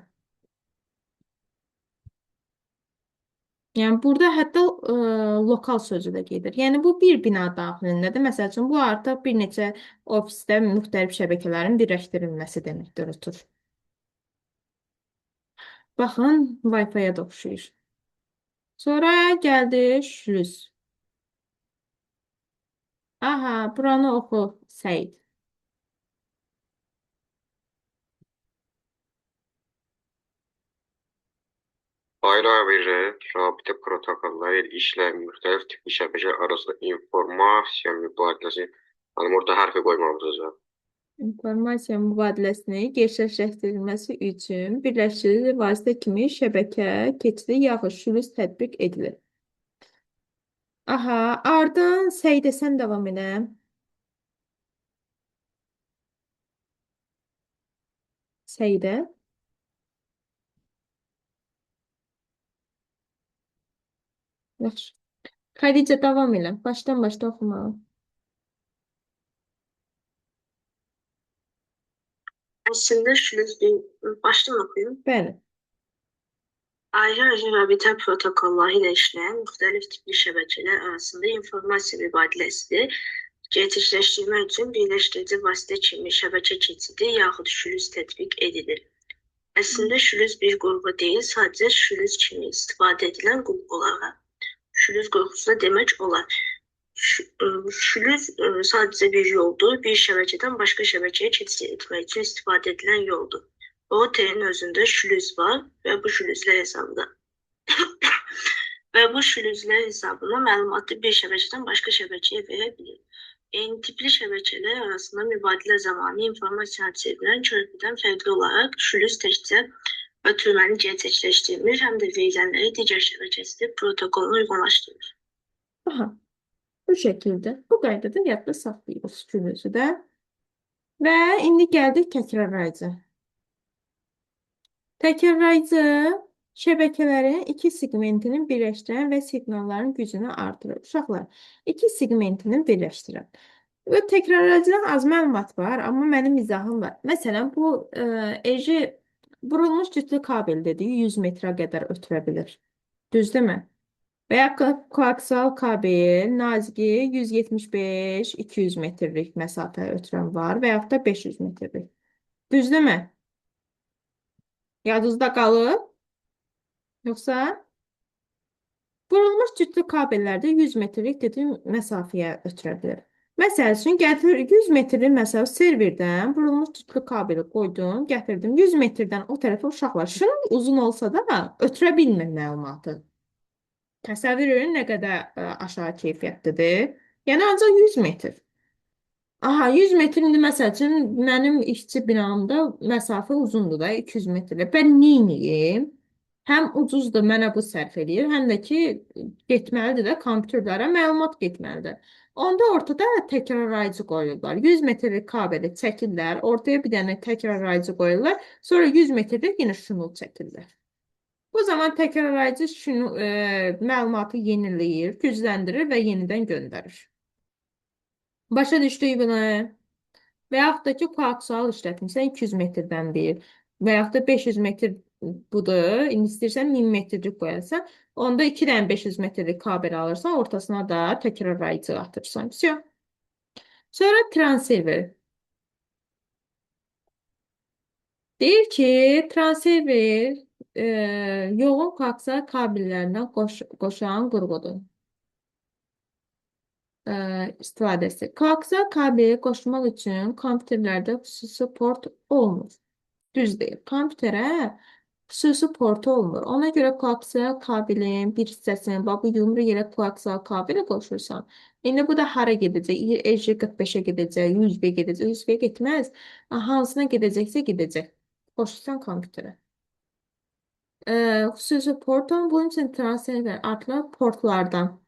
Yəni burada hətta lokal sözü də gedir. Yəni bu bir bina daxilindədir. Məsəl üçün bu artıq bir neçə ofisdə müxtəlif şəbəkələrin birləşdirilməsi deməkdir router. Baxın, Wi-Fi-yə da oxşayır. Sonra gəldi şlüz. Aha, buranı oxu, Səid. Ayrı-ayrı rabitə protokolları ilə işləyən müxtəlif tipli şəbəkələr arasında informasiya mübadiləsi. Hanım, orada hərfi qoymamısınız. İnformasiya mübadiləsini gerçəkləşdirilməsi üçün birləşdirici vasitə kimi şəbəkə keçidi yaxud şlüz tətbiq edilir. Aha, ardın Səidə sən davam elə. Səidə. Yaxşı. Xədicə davam elə. Başdan başla oxumağa. Əslində şlüz başdan oxuyum. Bəli. Ayrı-ayrı rabitə protokolları ilə işləyən müxtəlif tipli şəbəkələr arasında informasiya mübadiləsidir. Gerçəkləşdirmək üçün birləşdirici vasitə kimi şəbəkə keçidi yaxud şlüz tətbiq edilir. Əslində şlüz bir qurğu deyil, sadəcə şlüz kimi istifadə edilən qurğulara şlüz qurğusu da demək olar. Şlüz sadəcə bir yoldur, bir şəbəkədən başqa şəbəkəyə keçid etmək üçün istifadə edilən yoldur. Routerin özündə şlüz var və bu şlüzlər hesabına və bu şlüzlər hesabına məlumatı bir şəbəkədən başqa şəbəkəyə verə bilir. Eyni tipli şəbəkələr arasında mübadilə zamanı informasiyanı çevirən körpüdən fərqli olaraq şlüz təkcə ötürməni gerçəkləşdirmir, həm də verilənləri digər şəbəkəsi protokolunu uyğunlaşdırır. Aha, bu şəkildə. Bu qaydada yadda saxlayırıq şlüzü də. Və indi gəldik təkrarlayıcı. Təkrarlayıcı şəbəkələrin iki segmentini birləşdirən və siqnalların gücünü artırır. Uşaqlar, iki segmentini birləşdirən. Və təkrarlayıcıdan az məlumat var, amma mənim izahım var. Məsələn, bu EJ burulmuş cütlü kabel dediyi 100 metrə qədər ötürə bilir. Düzdürmü? Və ya koaksial kabel naziki 175-200 metrlik məsafə ötürən var və yaxud da 500 metrlik. Düzdürmü? Yadınızda qalıb? Yoxsa? Burulmuş cütlü kabellərdə 100 metrlik dediyim məsafəyə ötürə bilir. Məsəl üçün, gətir 100 metrlik məsəl serverdən burulmuş cütlü kabeli qoydum, gətirdim 100 metrdən o tərəfə uşaqlar. Şunun uzun olsa da ötürə bilmir məlumatı. Təsəvvür edin nə qədər aşağı keyfiyyətlidir. Yəni ancaq 100 metr. Aha, 100 metr indi məsəl üçün mənim işçi binamda məsafə uzundur da 200 metrlə. Mən neyniyim? Həm ucuzdur, mənə bu sərf eləyir, həm də ki getməlidir də kompüterlərə məlumat getməlidir. Onda ortada təkrarlayıcı qoyurlar. 100 metrlik kabeli çəkirlər, ortaya bir dənə təkrarlayıcı qoyurlar. Sonra 100 metrlik yenə şunu çəkirlər. Bu zaman təkrarlayıcı şunu məlumatı yeniləyir, gücləndirir və yenidən göndərir. Başa düşdük bunu? Və yaxud da ki, koaksial işlətmirsən 200 metrdən bir və yaxud da 500 metr budur. İndi istəyirsən 1000 metrlik qoyasan, onda 2 dənə 500 metrlik kabel alırsan, ortasına da təkrarlayıcı atırsan. Vəsyo. Sonra transceiver. Deyir ki, transceiver yoğun koaksial kabellərinə qoşan qurğudur. İstifadəsi. Koaksial kabeli qoşmaq üçün kompüterlərdə xüsusi port olmur. Düz deyil. Kompüterə xüsusi portu olmur. Ona görə koaksial kabelin bir hissəsini, bax bu yumru yerə koaksial kabeli qoşursan. İndi bu da hara gedəcək? RJ45-ə gedəcək, USB gedəcək. USB getməz. Hansına gedəcəksə gedəcək. Qoşursan kompüterə. Xüsusi port olmur. Bunun üçün transfer adlı portlardan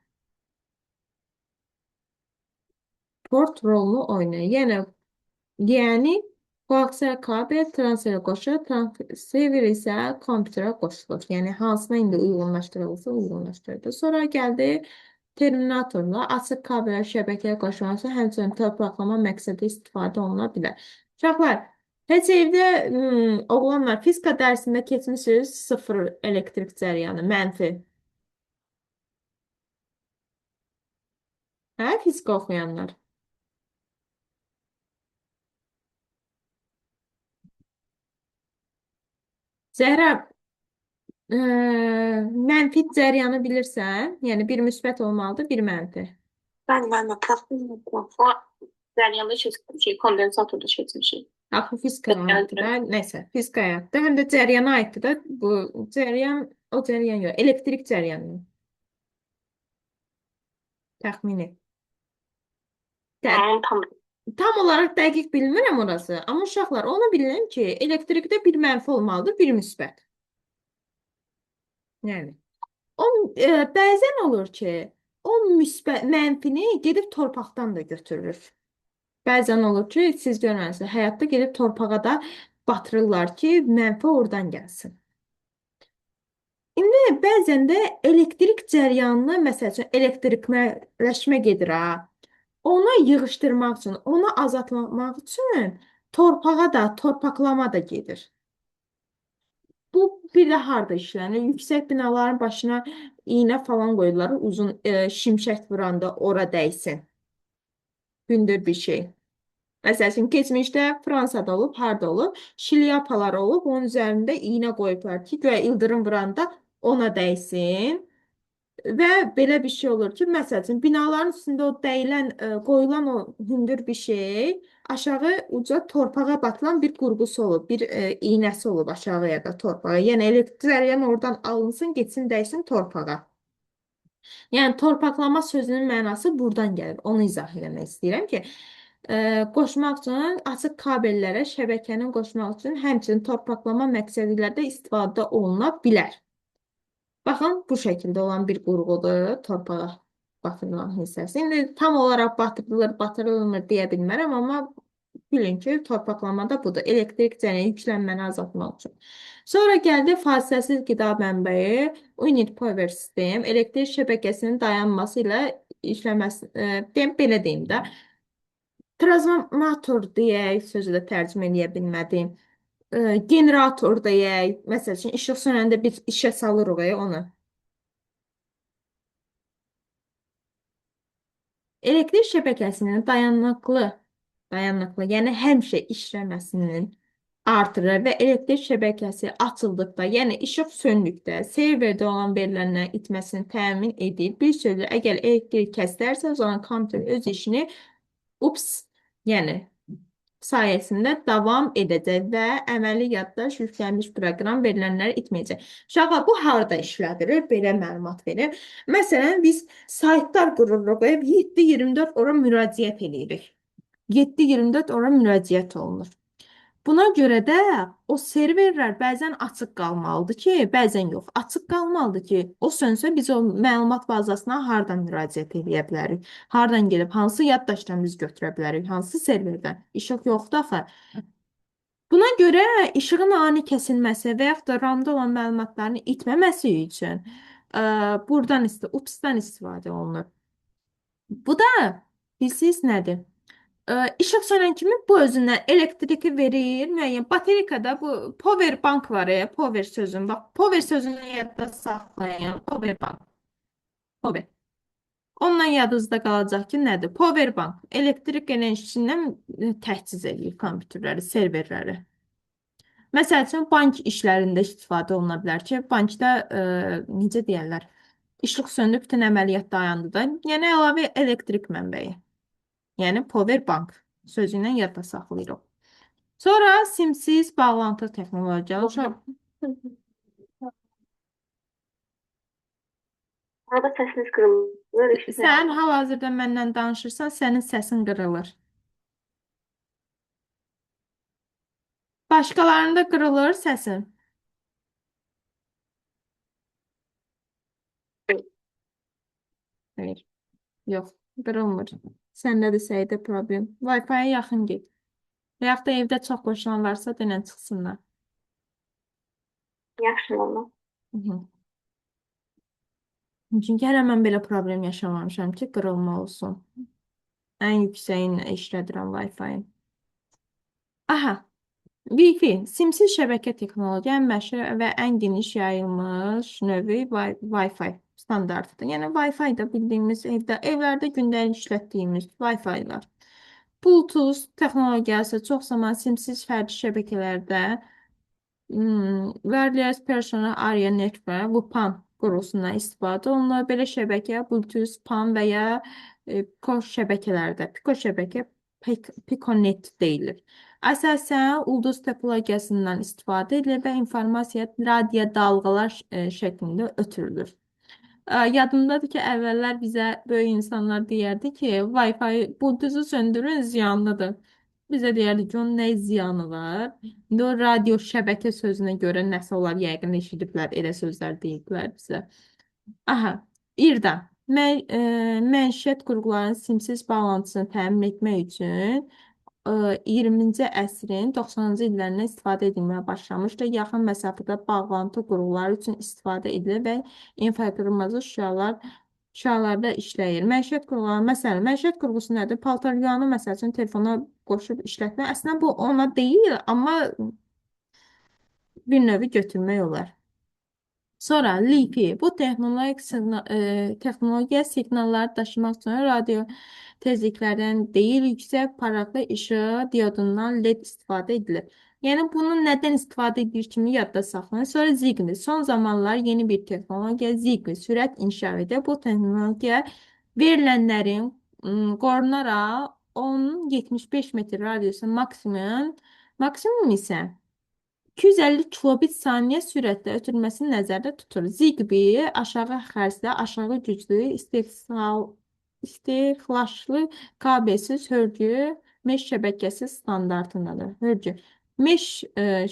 port rolunu oynayır. Yəni koaksial kabel transferə qoşulur, transfer isə kompüterə qoşulur. Yəni hansına indi uyğunlaşdırılırsa uyğunlaşdırılır. Sonra gəldi terminatorla açıq kabellər şəbəkəyə qoşulması həmçinin torpaqlama məqsədi istifadə oluna bilər. Uşaqlar, heç evdə oğlanlar fizika dərsində keçmisiniz sıfır elektrik cəryanı, mənfi. Hə, fizika oxuyanlar. Zəhra, mənfi cəryanı bilirsən? Yəni bir müsbət olmalıdır, bir mənfi. Bəli, müəllimə, O cəryanı keçmişik, kondensatorda keçmişik. Axı fizikaya aiddir də. Nəysə, fizikaya aiddir. Həm də cəryana aiddir də. Bu cəryan, o cəryan yox, elektrik cəryanı. Təxmini. Onu tam Tam olaraq dəqiq bilmirəm orası. Amma uşaqlar, onu bilirəm ki, elektrikdə bir mənfi olmalıdır, bir müsbət. Yəni o bəzən olur ki, o müsbət mənfini gedib torpaqdan da götürür. Bəzən olur ki, siz görməlisiniz, həyatda gedib torpağa da batırırlar ki, mənfi oradan gəlsin. İndi bəzən də elektrik cəryanını, məsəl üçün elektrikləşmə gedir ha. Ona yığışdırmaq üçün, onu azaltmaq üçün torpağa da, torpaqlama da gedir. Bu bir də harda işlənir? Yüksək binaların başına iynə falan qoyurlar, uzun şimşək vuranda ora dəysin. Hündür bir şey. Məsəl üçün, keçmişdə Fransada olub, harda olub? Şlyapalar olub, onun üzərində iynə qoyublar ki, güya ildırım vuranda ona dəysin. Və belə bir şey olur ki, məsəl üçün, binaların üstündə o dəyilən, qoyulan o hündür bir şey aşağı uca torpağa batılan bir qurğusu olub, bir iynəsi olub aşağıya da torpağa. Yəni elektrik cərəyan oradan alınsın, getsin, dəysin torpağa. Yəni torpaqlama sözünün mənası buradan gəlir. Onu izah eləmək istəyirəm ki, qoşmaq üçün açıq kabellərə şəbəkənin qoşmaq üçün həmçinin torpaqlama məqsədi ilə də istifadə oluna bilər. Baxın, bu şəkildə olan bir qurğudur torpağa batırılan hissəsi. İndi tam olaraq batırılır, batırılmır deyə bilmərəm, amma bilin ki, torpaqlama da budur. Elektrik cərəyan yüklənməni azaltmaq üçün. Sonra gəldi fasiləsiz qida mənbəyi, Unit Power System, elektrik şəbəkəsinin dayanması ilə işləməsi, deyim, belə deyim də. Transformator deyək, sözü də tərcümə eləyə bilmədim. Generator deyək, məsəl üçün, işıq sönəndə biz işə salırıq onu. Elektrik şəbəkəsinin dayanıqlı, yəni həmişə işləməsinin artırır və elektrik şəbəkəsi açıldıqda, yəni işıq söndükdə serverdə olan verilərin itməsini təmin edir. Bir sözlə, əgər elektrik kəsilərsə, o zaman kompüter öz işini ups, yəni sayəsində davam edəcək və əməli yaddaş yüklənmiş proqram verilənləri itməyəcək. Uşaqlar, bu harda işlədilir? Belə məlumat verir. Məsələn, biz saytlar qururuq, 7/24 ora müraciət edirik. 7/24 ora müraciət olunur. Buna görə də o serverlər bəzən açıq qalmalıdır ki, bəzən yox. Açıq qalmalıdır ki, o sönsə biz o məlumat bazasına hardan müraciət edə bilərik? Hardan gəlib, hansı yaddaşdan biz götürə bilərik, hansı serverdən? İşıq yoxdur axı. Buna görə işığın ani kəsilməsi və yaxud da RAM-da olan məlumatların itməməsi üçün buradan UPS-dan istifadə olunur. Bu da bilirsiniz nədir? İşıq sönən kimi bu özündən elektriki verir. Müəyyən baterikada bu power bank var ya, power sözün. Bax, power sözünü yadda saxlayın. Power bank. Power. Ondan yadınızda qalacaq ki, nədir? Power bank. Elektrik enerjisindən təchiz eləyir kompüterləri, serverləri. Məsəl üçün, bank işlərində istifadə oluna bilər ki, bankda necə deyərlər, işıq söndü, bütün əməliyyat dayandı da. Yəni, əlavə elektrik mənbəyi. Yəni, power bank sözü ilə yadda saxlayırıq. Sonra simsiz bağlantı texnologiyaları. Arada səsiniz qırılır. Sən hal-hazırda məndən danışırsan, sənin səsin qırılır. Başqalarında qırılır səsin. Xeyr. Yox, qırılmır. Səndə də səydə problem. Wi-Fi-yə yaxın get. Və yaxud da evdə çox qoşulan varsa, denən çıxsınlar. Yaxşı oldu. Çünki hələ mən belə problem yaşamamışam ki, qırılma olsun. Ən yüksəyin işlədirəm Wi-Fi-ni. Aha, Wi-Fi, simsiz şəbəkə texnologiya ən məşhur və ən geniş yayılmış növü Wi-Fi standartıdır. Yəni Wi-Fi da bildiyimiz evdə, evlərdə gündəlik işlətdiyimiz Wi-Fi-lar. Bluetooth texnologiyası çox zaman simsiz fərdi şəbəkələrdə Wireless Personal Area Network, WPAN qurğusundan istifadə olunur. Belə şəbəkə Bluetooth, PAN və ya Pico şəbəkələrdə, Pico şəbəkə Piconet deyilir. Əsasən ulduz topologiyasından istifadə edilir və informasiya radio dalğalar şəklində ötürülür. Yadımdadır ki, əvvəllər bizə böyük insanlar deyərdi ki, Wi-Fi Bluetooth-u söndürün, ziyanlıdır. Bizə deyərdi ki, onun nə ziyanı var? İndi o radio şəbəkə sözünə görə nəsə onlar yəqin eşidiblər, elə sözlər deyiblər bizə. Aha, İRDA. Məişət qurğularının simsiz bağlantısını təmin etmək üçün 20-ci əsrin 90-cı illərində istifadə edilməyə başlamışdı. Yaxın məsafədə bağlantı qurğuları üçün istifadə edilir və infraqırmızı şüalarda işləyir. Məişət qurğuları, məsələn, məişət qurğusu nədir? Paltar yuyanı, məsəl üçün, telefona qoşub işlətmə. Əslində, bu ona deyil, amma Bir növü götürmək olar. Sonra LiFi. Bu texnologiya siqnalları daşımaq üçün radio tezliklərdən deyil, yüksək parlaqlı işıq diodundan LED istifadə edilir. Yəni bunu nədən istifadə edilir kimi yadda saxlayın. Sonra Zigbee. Son zamanlar yeni bir texnologiya Zigbee sürət inkişaf edir. Bu texnologiya verilənlərin qorunaraq 10-75 metr radiusu maksimum isə 250 kilobit saniyə sürətlə ötürülməsini nəzərdə tutur. Zigbee aşağı xərcli, aşağı güclü, istiqlaşlı kabelsiz hörgü mesh şəbəkəsi standartındadır. Hörgü. Mesh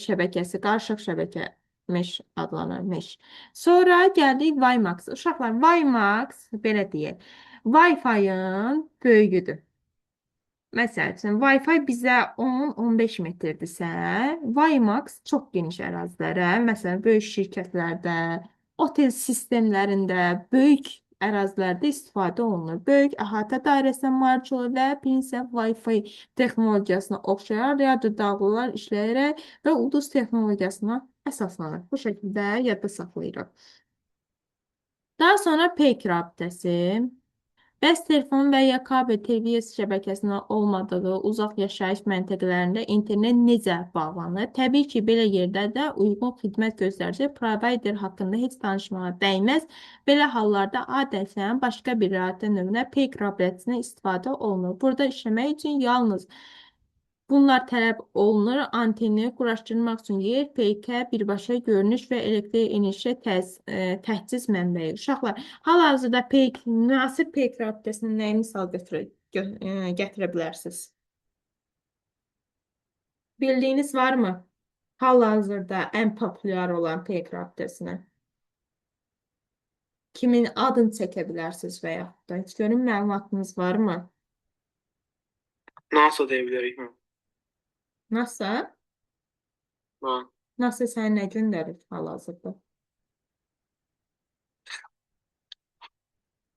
şəbəkəsi, qarışıq şəbəkə mesh adlanır, mesh. Sonra gəldik WiMAX. Uşaqlar, WiMAX belə deyək. Wi-Fi-ın böyüyüdür. Məsəl üçün, Wi-Fi bizə 10-15 metrdirsə, WiMAX çox geniş ərazilərə, məsələn, böyük şirkətlərdə, otel sistemlərində, böyük ərazilərdə istifadə olunur. Böyük əhatə dairəsinə malik olur və prinsip Wi-Fi texnologiyasına oxşayar, radio dalğalar işləyərək və ulduz texnologiyasına əsaslanır. Bu şəkildə yadda saxlayırıq. Daha sonra peyk rabitəsi. Bəs telefon və ya kabel televiziya şəbəkəsinin olmadığı uzaq yaşayış məntəqələrində internet necə bağlanır? Təbii ki, belə yerdə də uyğun xidmət göstərici provayder haqqında heç danışmağa dəyməz. Belə hallarda adətən başqa bir rabitə növünə peyk rabitəsindən istifadə olunur. Burada işləmək üçün yalnız bunlar tələb olunur. Anteni quraşdırmaq üçün yer, peykə, birbaşa görünüş və elektrik enerji təchiz mənbəyi. Uşaqlar, hal-hazırda peyk, müasir peyk rabitəsindən nəyi misal gətirə bilərsiniz? Bildiyiniz varmı? Hal-hazırda ən populyar olan peyk rabitəsinə. Kimin adını çəkə bilərsiniz və yaxud da heç görün məlumatınız varmı? NASA deyə bilərik mi? NASA? Ha. NASA sənə nə göndərir hal-hazırda?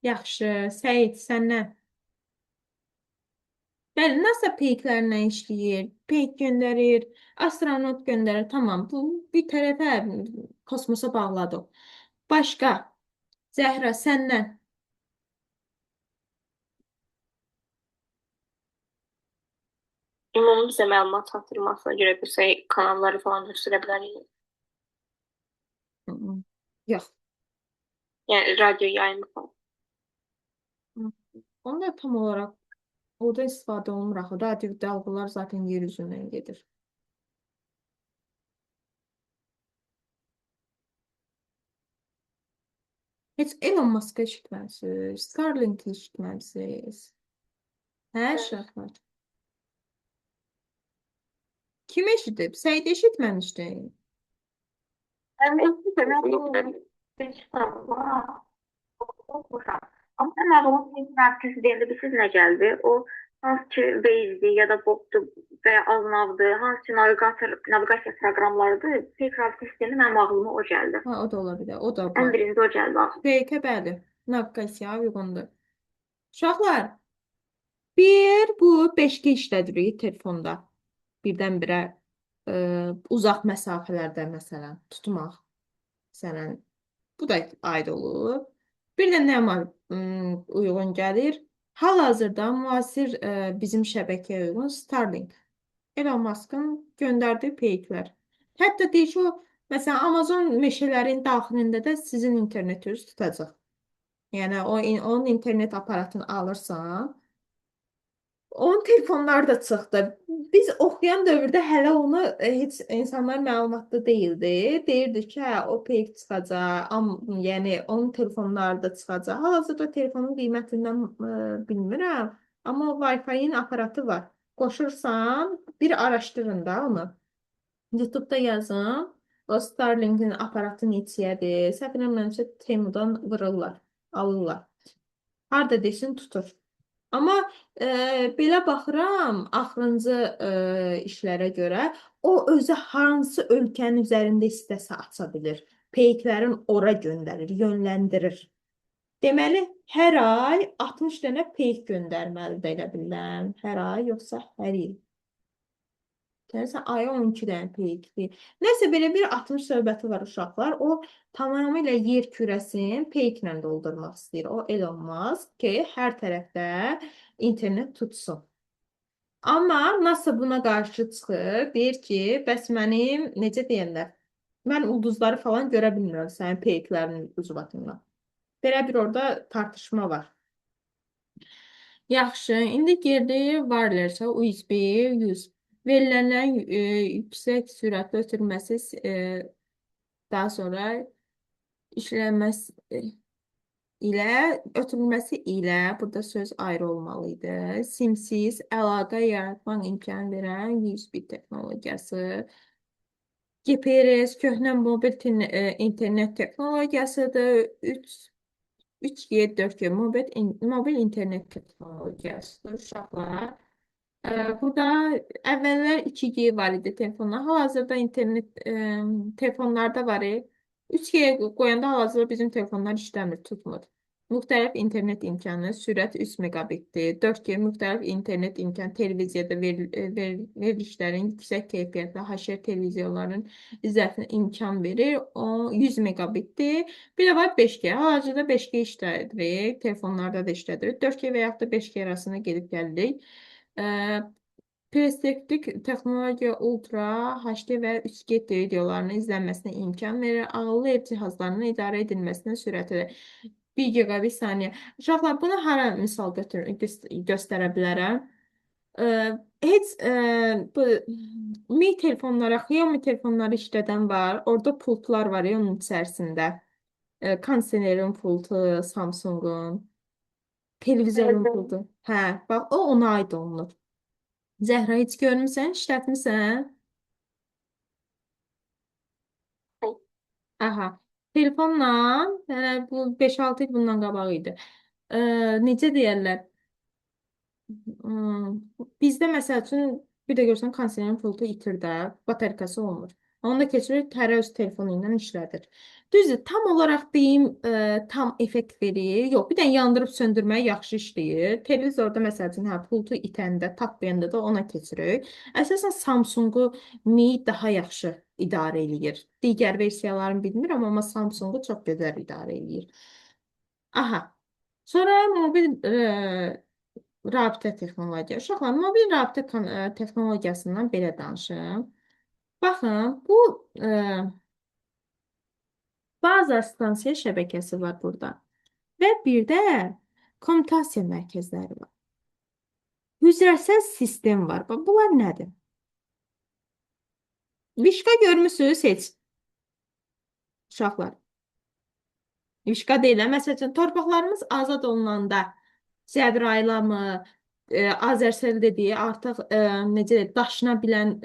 Yaxşı, Səid, səndən. Bəli, NASA peyklərlə işləyir, peyk göndərir, astronot göndərir. Tamam, bu bir tərəfə kosmosa bağladıq. Başqa, Zəhra, səndən. Ümumi bizə məlumat çatdırmasına görə bir şey kanalları falan göstərə bilərik. Yox. Yəni radio yayımı falan. Onda tam olaraq orada istifadə olunmur axı. Radio dalğalar zaten yer üzündən gedir. Heç Elon Musk'ı eşitməmisiniz, Starlink'i eşitməmisiniz. Hə, uşaqlar? Kim eşidib? Səid eşitməmişdi. Mən eşitdim. Amma mən ağlıma peyk rabitəsi deyəndə bilirsiniz nə gəldi? O hansı ki Waze-dir ya da botdur və ya Aznavdır, hansı ki naviqasiya proqramlarıdır. Peyk rabitəsi deyəndə mənim ağlıma o gəldi. Ha, o da ola bilər. O da Ən var. birinci o gəldi ağlıma. Peykə bəli, naviqasiya uyğundur. Uşaqlar, bir bu 5G işlədirik telefonda. Birdən-birə uzaq məsafələrdə məsələn tutmaq. Məsələn, bu da aid olur. Bir də nə var uyğun gəlir? Hal-hazırda müasir bizim şəbəkəyə uyğun Starlink. Elon Musk'ın göndərdiyi peyklər. Hətta deyir ki, o məsələn Amazon meşələrin daxilində də sizin internetiniz tutacaq. Yəni onun internet aparatını alırsan, onun telefonları da çıxdı. Biz oxuyan dövrdə hələ onu heç insanlar məlumatlı deyildi. Deyirdi ki, hə, o peyk çıxacaq, yəni onun telefonları da çıxacaq. Hal-hazırda telefonun qiymətindən bilmirəm, amma Wi-Fi-nin aparatı var. Qoşursan, bir araşdırın da onu. YouTube-da yazın. O Starlink'in aparatı neçəyədir? Səhv eləmirəmsə Temudan vururlar, alırlar. Harda desin tutur. Amma belə baxıram axırıncı işlərə görə o özü hansı ölkənin üzərində istəsə aça bilir. Peyklərin ora göndərir, yönləndirir. Deməli, hər ay 60 dənə peyk göndərməlidir elə bilirəm. Hər ay yoxsa hər il. Deyirsən, aya 12 dənə peykdir. Nəsə belə bir atmış söhbəti var uşaqlar. O tamamilə yer kürəsini peyklə doldurmaq istəyir. O Elon Musk ki, hər tərəfdə internet tutsun. Amma NASA buna qarşı çıxır. Deyir ki, bəs mənim, necə deyirlər, mən ulduzları falan görə bilmirəm sənin peyklərin ucbatından. Belə bir orada tartışma var. Yaxşı, indi girdi wireless USB 100. Verilənlərin yüksək sürətli ötürülməsi daha sonra işlənməsi ilə ötürülməsi ilə burada söz ayrı olmalı idi. Simsiz əlaqə yaratmaq imkanı verən USB texnologiyası. GPRS köhnə mobil internet texnologiyasıdır. 3G, 4G mobil internet texnologiyasıdır uşaqlar. Burada əvvəllər 2G var idi telefonlar. Hal-hazırda internet telefonlarda var. 3G qoyanda hal-hazırda bizim telefonlar işləmir, tutmur. Müxtəlif internet imkanı, sürət 3 megabitdir. 4G müxtəlif internet imkanı, televiziyada verilişlərin yüksək keyfiyyətli HR televizorların izləməsinə imkan verir. O 100 megabitdir. Bir də var 5G. Hal-hazırda 5G işlədirik, telefonlarda da işlədirik. 4G və yaxud da 5G arasında gedib gəlirik. Perspektiv texnologiya Ultra HD və 3G videolarının izlənməsinə imkan verir. Ağıllı ev cihazlarının idarə edilməsinə sürəti 1 gigabit saniyə. Uşaqlar, bunu hara misal göstərə bilərəm? Heç bu Mi telefonlara, Xiaomi telefonları işlədən var. Orada pultlar var ya onun içərisində. Kondisionerin pultu, Samsung-un, televizorun pultu. Hə, bax o ona aid olunur. Zəhra heç görmüsən, işlətmisən? Aha. Telefonla, hələ bu 5-6 il bundan qabaq idi. Necə deyərlər? Bizdə məsəl üçün bir də görsən kondisionerin pultu itir də, batarkası olmur. Onu da keçirir, hərə öz telefonu ilə işlədir. Düzdür, tam olaraq deyim, tam effekt verir. Yox, bir dənə yandırıb söndürməyə yaxşı işləyir. Televizorda məsəl üçün, hə, pultu itəndə, tapmayanda da ona keçirik. Əsasən Samsung-u Mi daha yaxşı idarə eləyir. Digər versiyalarını bilmirəm, amma Samsung-u çox gözəl idarə eləyir. Aha. Sonra mobil rabitə texnologiya. Uşaqlar, mobil rabitə texnologiyasından belə danışım. Baxın, bu baza stansiya şəbəkəsi var burada. Və bir də kommutasiya mərkəzləri var. Hücrəsəl sistem var. Bax, bunlar nədir? Vişka görmüsünüz heç? Uşaqlar. Vişka deyil. Məsəl üçün, torpaqlarımız azad olunanda Cəbrayıla mı, Azərsel dediyi artıq necə deyək, daşına bilən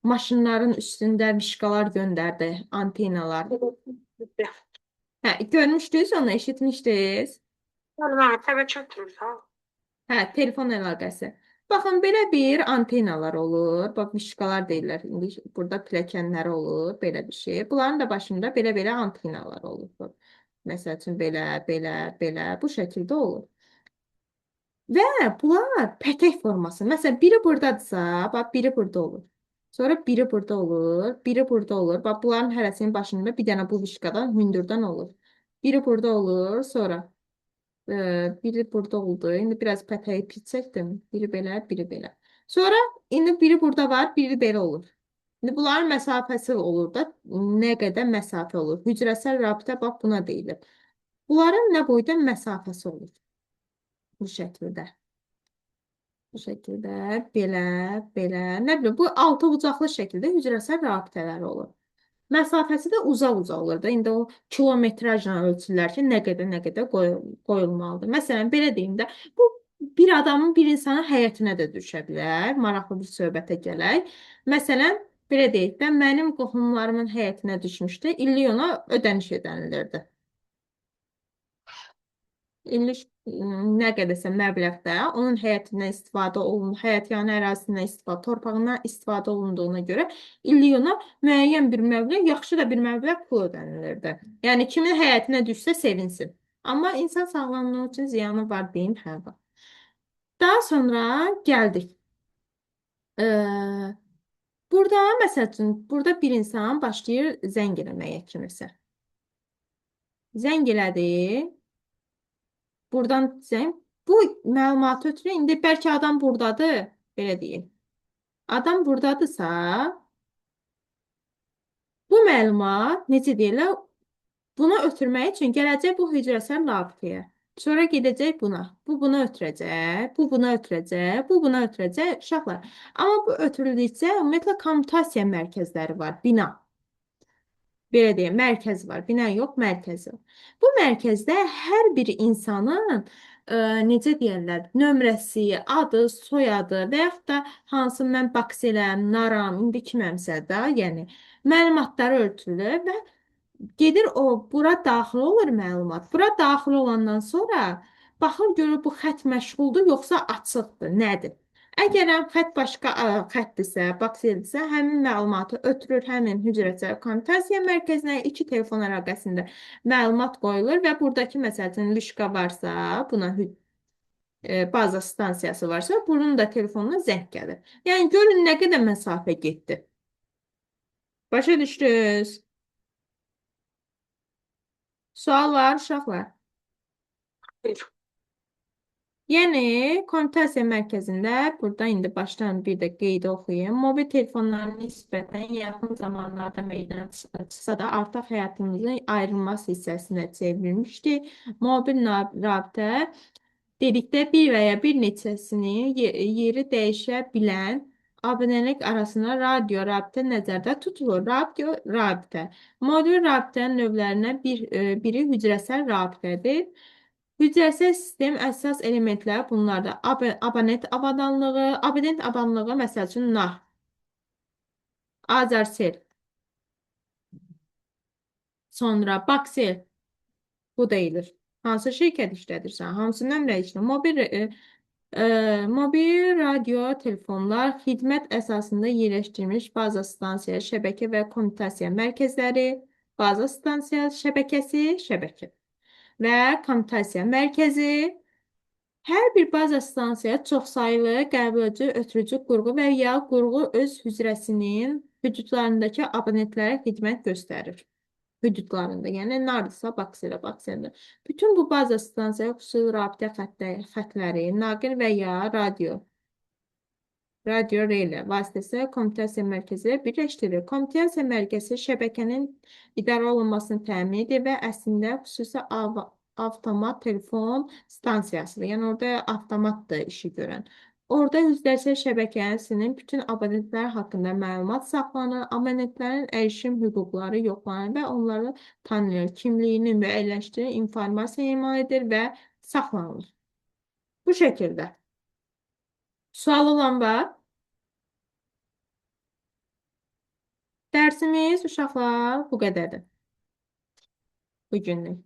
maşınların üstündə vişkalar göndərdi, antenalar. Hə, görmüşdünüz onu, eşitmişdiniz? Bəli, şəbəkə ötürür, ha. Hə, telefon əlaqəsi. Baxın, belə bir antenalar olur. Bax, vişkalar deyirlər. İndi burada pilləkənlər olur, belə bir şey. Bunların da başında belə-belə antenalar olur. Bax, məsəl üçün, belə, belə, belə, bu şəkildə olur. Və bunlar pətək forması. Məsələn, biri buradadırsa, bax, biri burada olur. Sonra biri burada olur, biri burada olur. Bax, bunların hərəsinin başında bir dənə bu vişkadan, hündürdən olur. Biri burada olur, sonra biri burada oldu. İndi biraz pətəyi pis çəkdim. Biri belə, biri belə. Sonra indi biri burada var, biri belə olur. İndi bunların məsafəsi olur da, nə qədər məsafə olur. Hücrəsəl rabitə bax buna deyilir. Bunların nə boyda məsafəsi olur. Bu şəkildə. Bu şəkildə, belə, belə. Nə bilim, bu altı bucaqlı şəkildə hücrəsəl rabitələr olur. Məsafəsi də uzaq-uzaq olur da. İndi o kilometrajla ölçürlər ki, nə qədər, nə qədər qoyulmalıdır. Məsələn, belə deyim də, bu bir adamın, bir insanın həyətinə də düşə bilər. Maraqlı bir söhbətə gələk. Məsələn, belə deyək də, mənim qohumlarımın həyətinə düşmüşdü. İllik ona ödəniş ödənilirdi. İllik nə qədərsə məbləğdə onun həyətindən istifadə olun, həyət yanı ərazisindən istifadə, torpağından istifadə olunduğuna görə illik ona müəyyən bir məbləğ, yaxşı da bir məbləğ pul ödənilirdi. Yəni kimin həyətinə düşsə sevinsin. Amma insan sağlamlığı üçün ziyanı var deyim, hə var. Daha sonra gəldik. Ee, Burada məsəl üçün, burada bir insan başlayır zəng eləməyə kimisə. Zəng elədi. Buradan zəng. Bu məlumatı ötürü indi bəlkə adam buradadır, belə deyim. Adam buradadırsa, bu məlumat necə deyirlər, buna ötürmək üçün gələcək bu hücrəsəl rabitəyə. Sonra gedəcək buna. Bu buna ötürəcək, bu buna ötürəcək, bu buna ötürəcək uşaqlar. Amma bu ötürüldükcə ümumiyyətlə kommutasiya mərkəzləri var, bina. Belə deyim, mərkəz var. Bina yox, mərkəzi var. Bu mərkəzdə hər bir insanın necə deyərlər, nömrəsi, adı, soyadı və yaxud da hansı mən Bakseləm, Naram, indi kiməmsə də, yəni məlumatları ötürülür və gedir o bura daxil olur məlumat. Bura daxil olandan sonra baxır görür bu xətt məşğuldur yoxsa açıqdır, nədir? Əgər xətt başqa xəttdirsə, Bakseldirsə, həmin məlumatı ötürür həmin hücrəsəl kommutasiya mərkəzinə, iki telefon əlaqəsində məlumat qoyulur və buradakı məsəl üçün lüşka varsa, buna baza stansiyası varsa, bunun da telefonuna zəng gəlir. Yəni görün nə qədər məsafə getdi. Başa düşdünüz? Sual var uşaqlar? Xeyr. Yəni kommutasiya mərkəzində burada indi başdan bir də qeyd oxuyum. Mobil telefonların nisbətən yaxın zamanlarda meydana çıxsa da artıq həyatımızın ayrılmaz hissəsinə çevrilmişdi. Mobil rabitə dedikdə bir və ya bir neçəsini yeri dəyişə bilən abunəlik arasında radio rabitə nəzərdə tutulur. Radio rabitə. Mobil rabitənin növlərindən biri hücrəsəl rabitədir. Hücrəsəl sistem əsas elementləri bunlardır. Abonent avadanlığı, abonent avadanlığı məsəl üçün NAR, Azercell, sonra Bakcell, bu deyilir. Hansı şirkət işlədirsən, hansı nömrə işləyir? Mobil radio telefonlar xidmət əsasında yerləşdirilmiş baza stansiya, şəbəkə və kommutasiya mərkəzləri, baza stansiya şəbəkəsi, şəbəkə və kommutasiya mərkəzi. Hər bir baza stansiyaya çoxsaylı qəbul edici, ötürücü qurğu və ya qurğu öz hücrəsinin hüdudlarındakı abonentlərə xidmət göstərir. Hüdudlarında, yəni nardasa Bakselə, Bakselə. Bütün bu baza stansiya xüsusi rabitə xətləri, naqil və ya radio rele vasitəsilə kommutasiya mərkəzi ilə birləşdirilir. Kommutasiya mərkəzi şəbəkənin idarə olunmasını təmin edir və əslində xüsusi avtomat telefon stansiyasıdır. Yəni orada avtomatdır işi görən. Orada hücrəsəl şəbəkəsinin bütün abonentlər haqqında məlumat saxlanır, abonentlərin erişim hüquqları yoxlanır və onları tanınır, kimliyini müəyyənləşdirir, informasiya emal edilir və saxlanılır. Bu şəkildə. Sual olan var? Dərsimiz uşaqlar bu qədərdir. Bugünlük.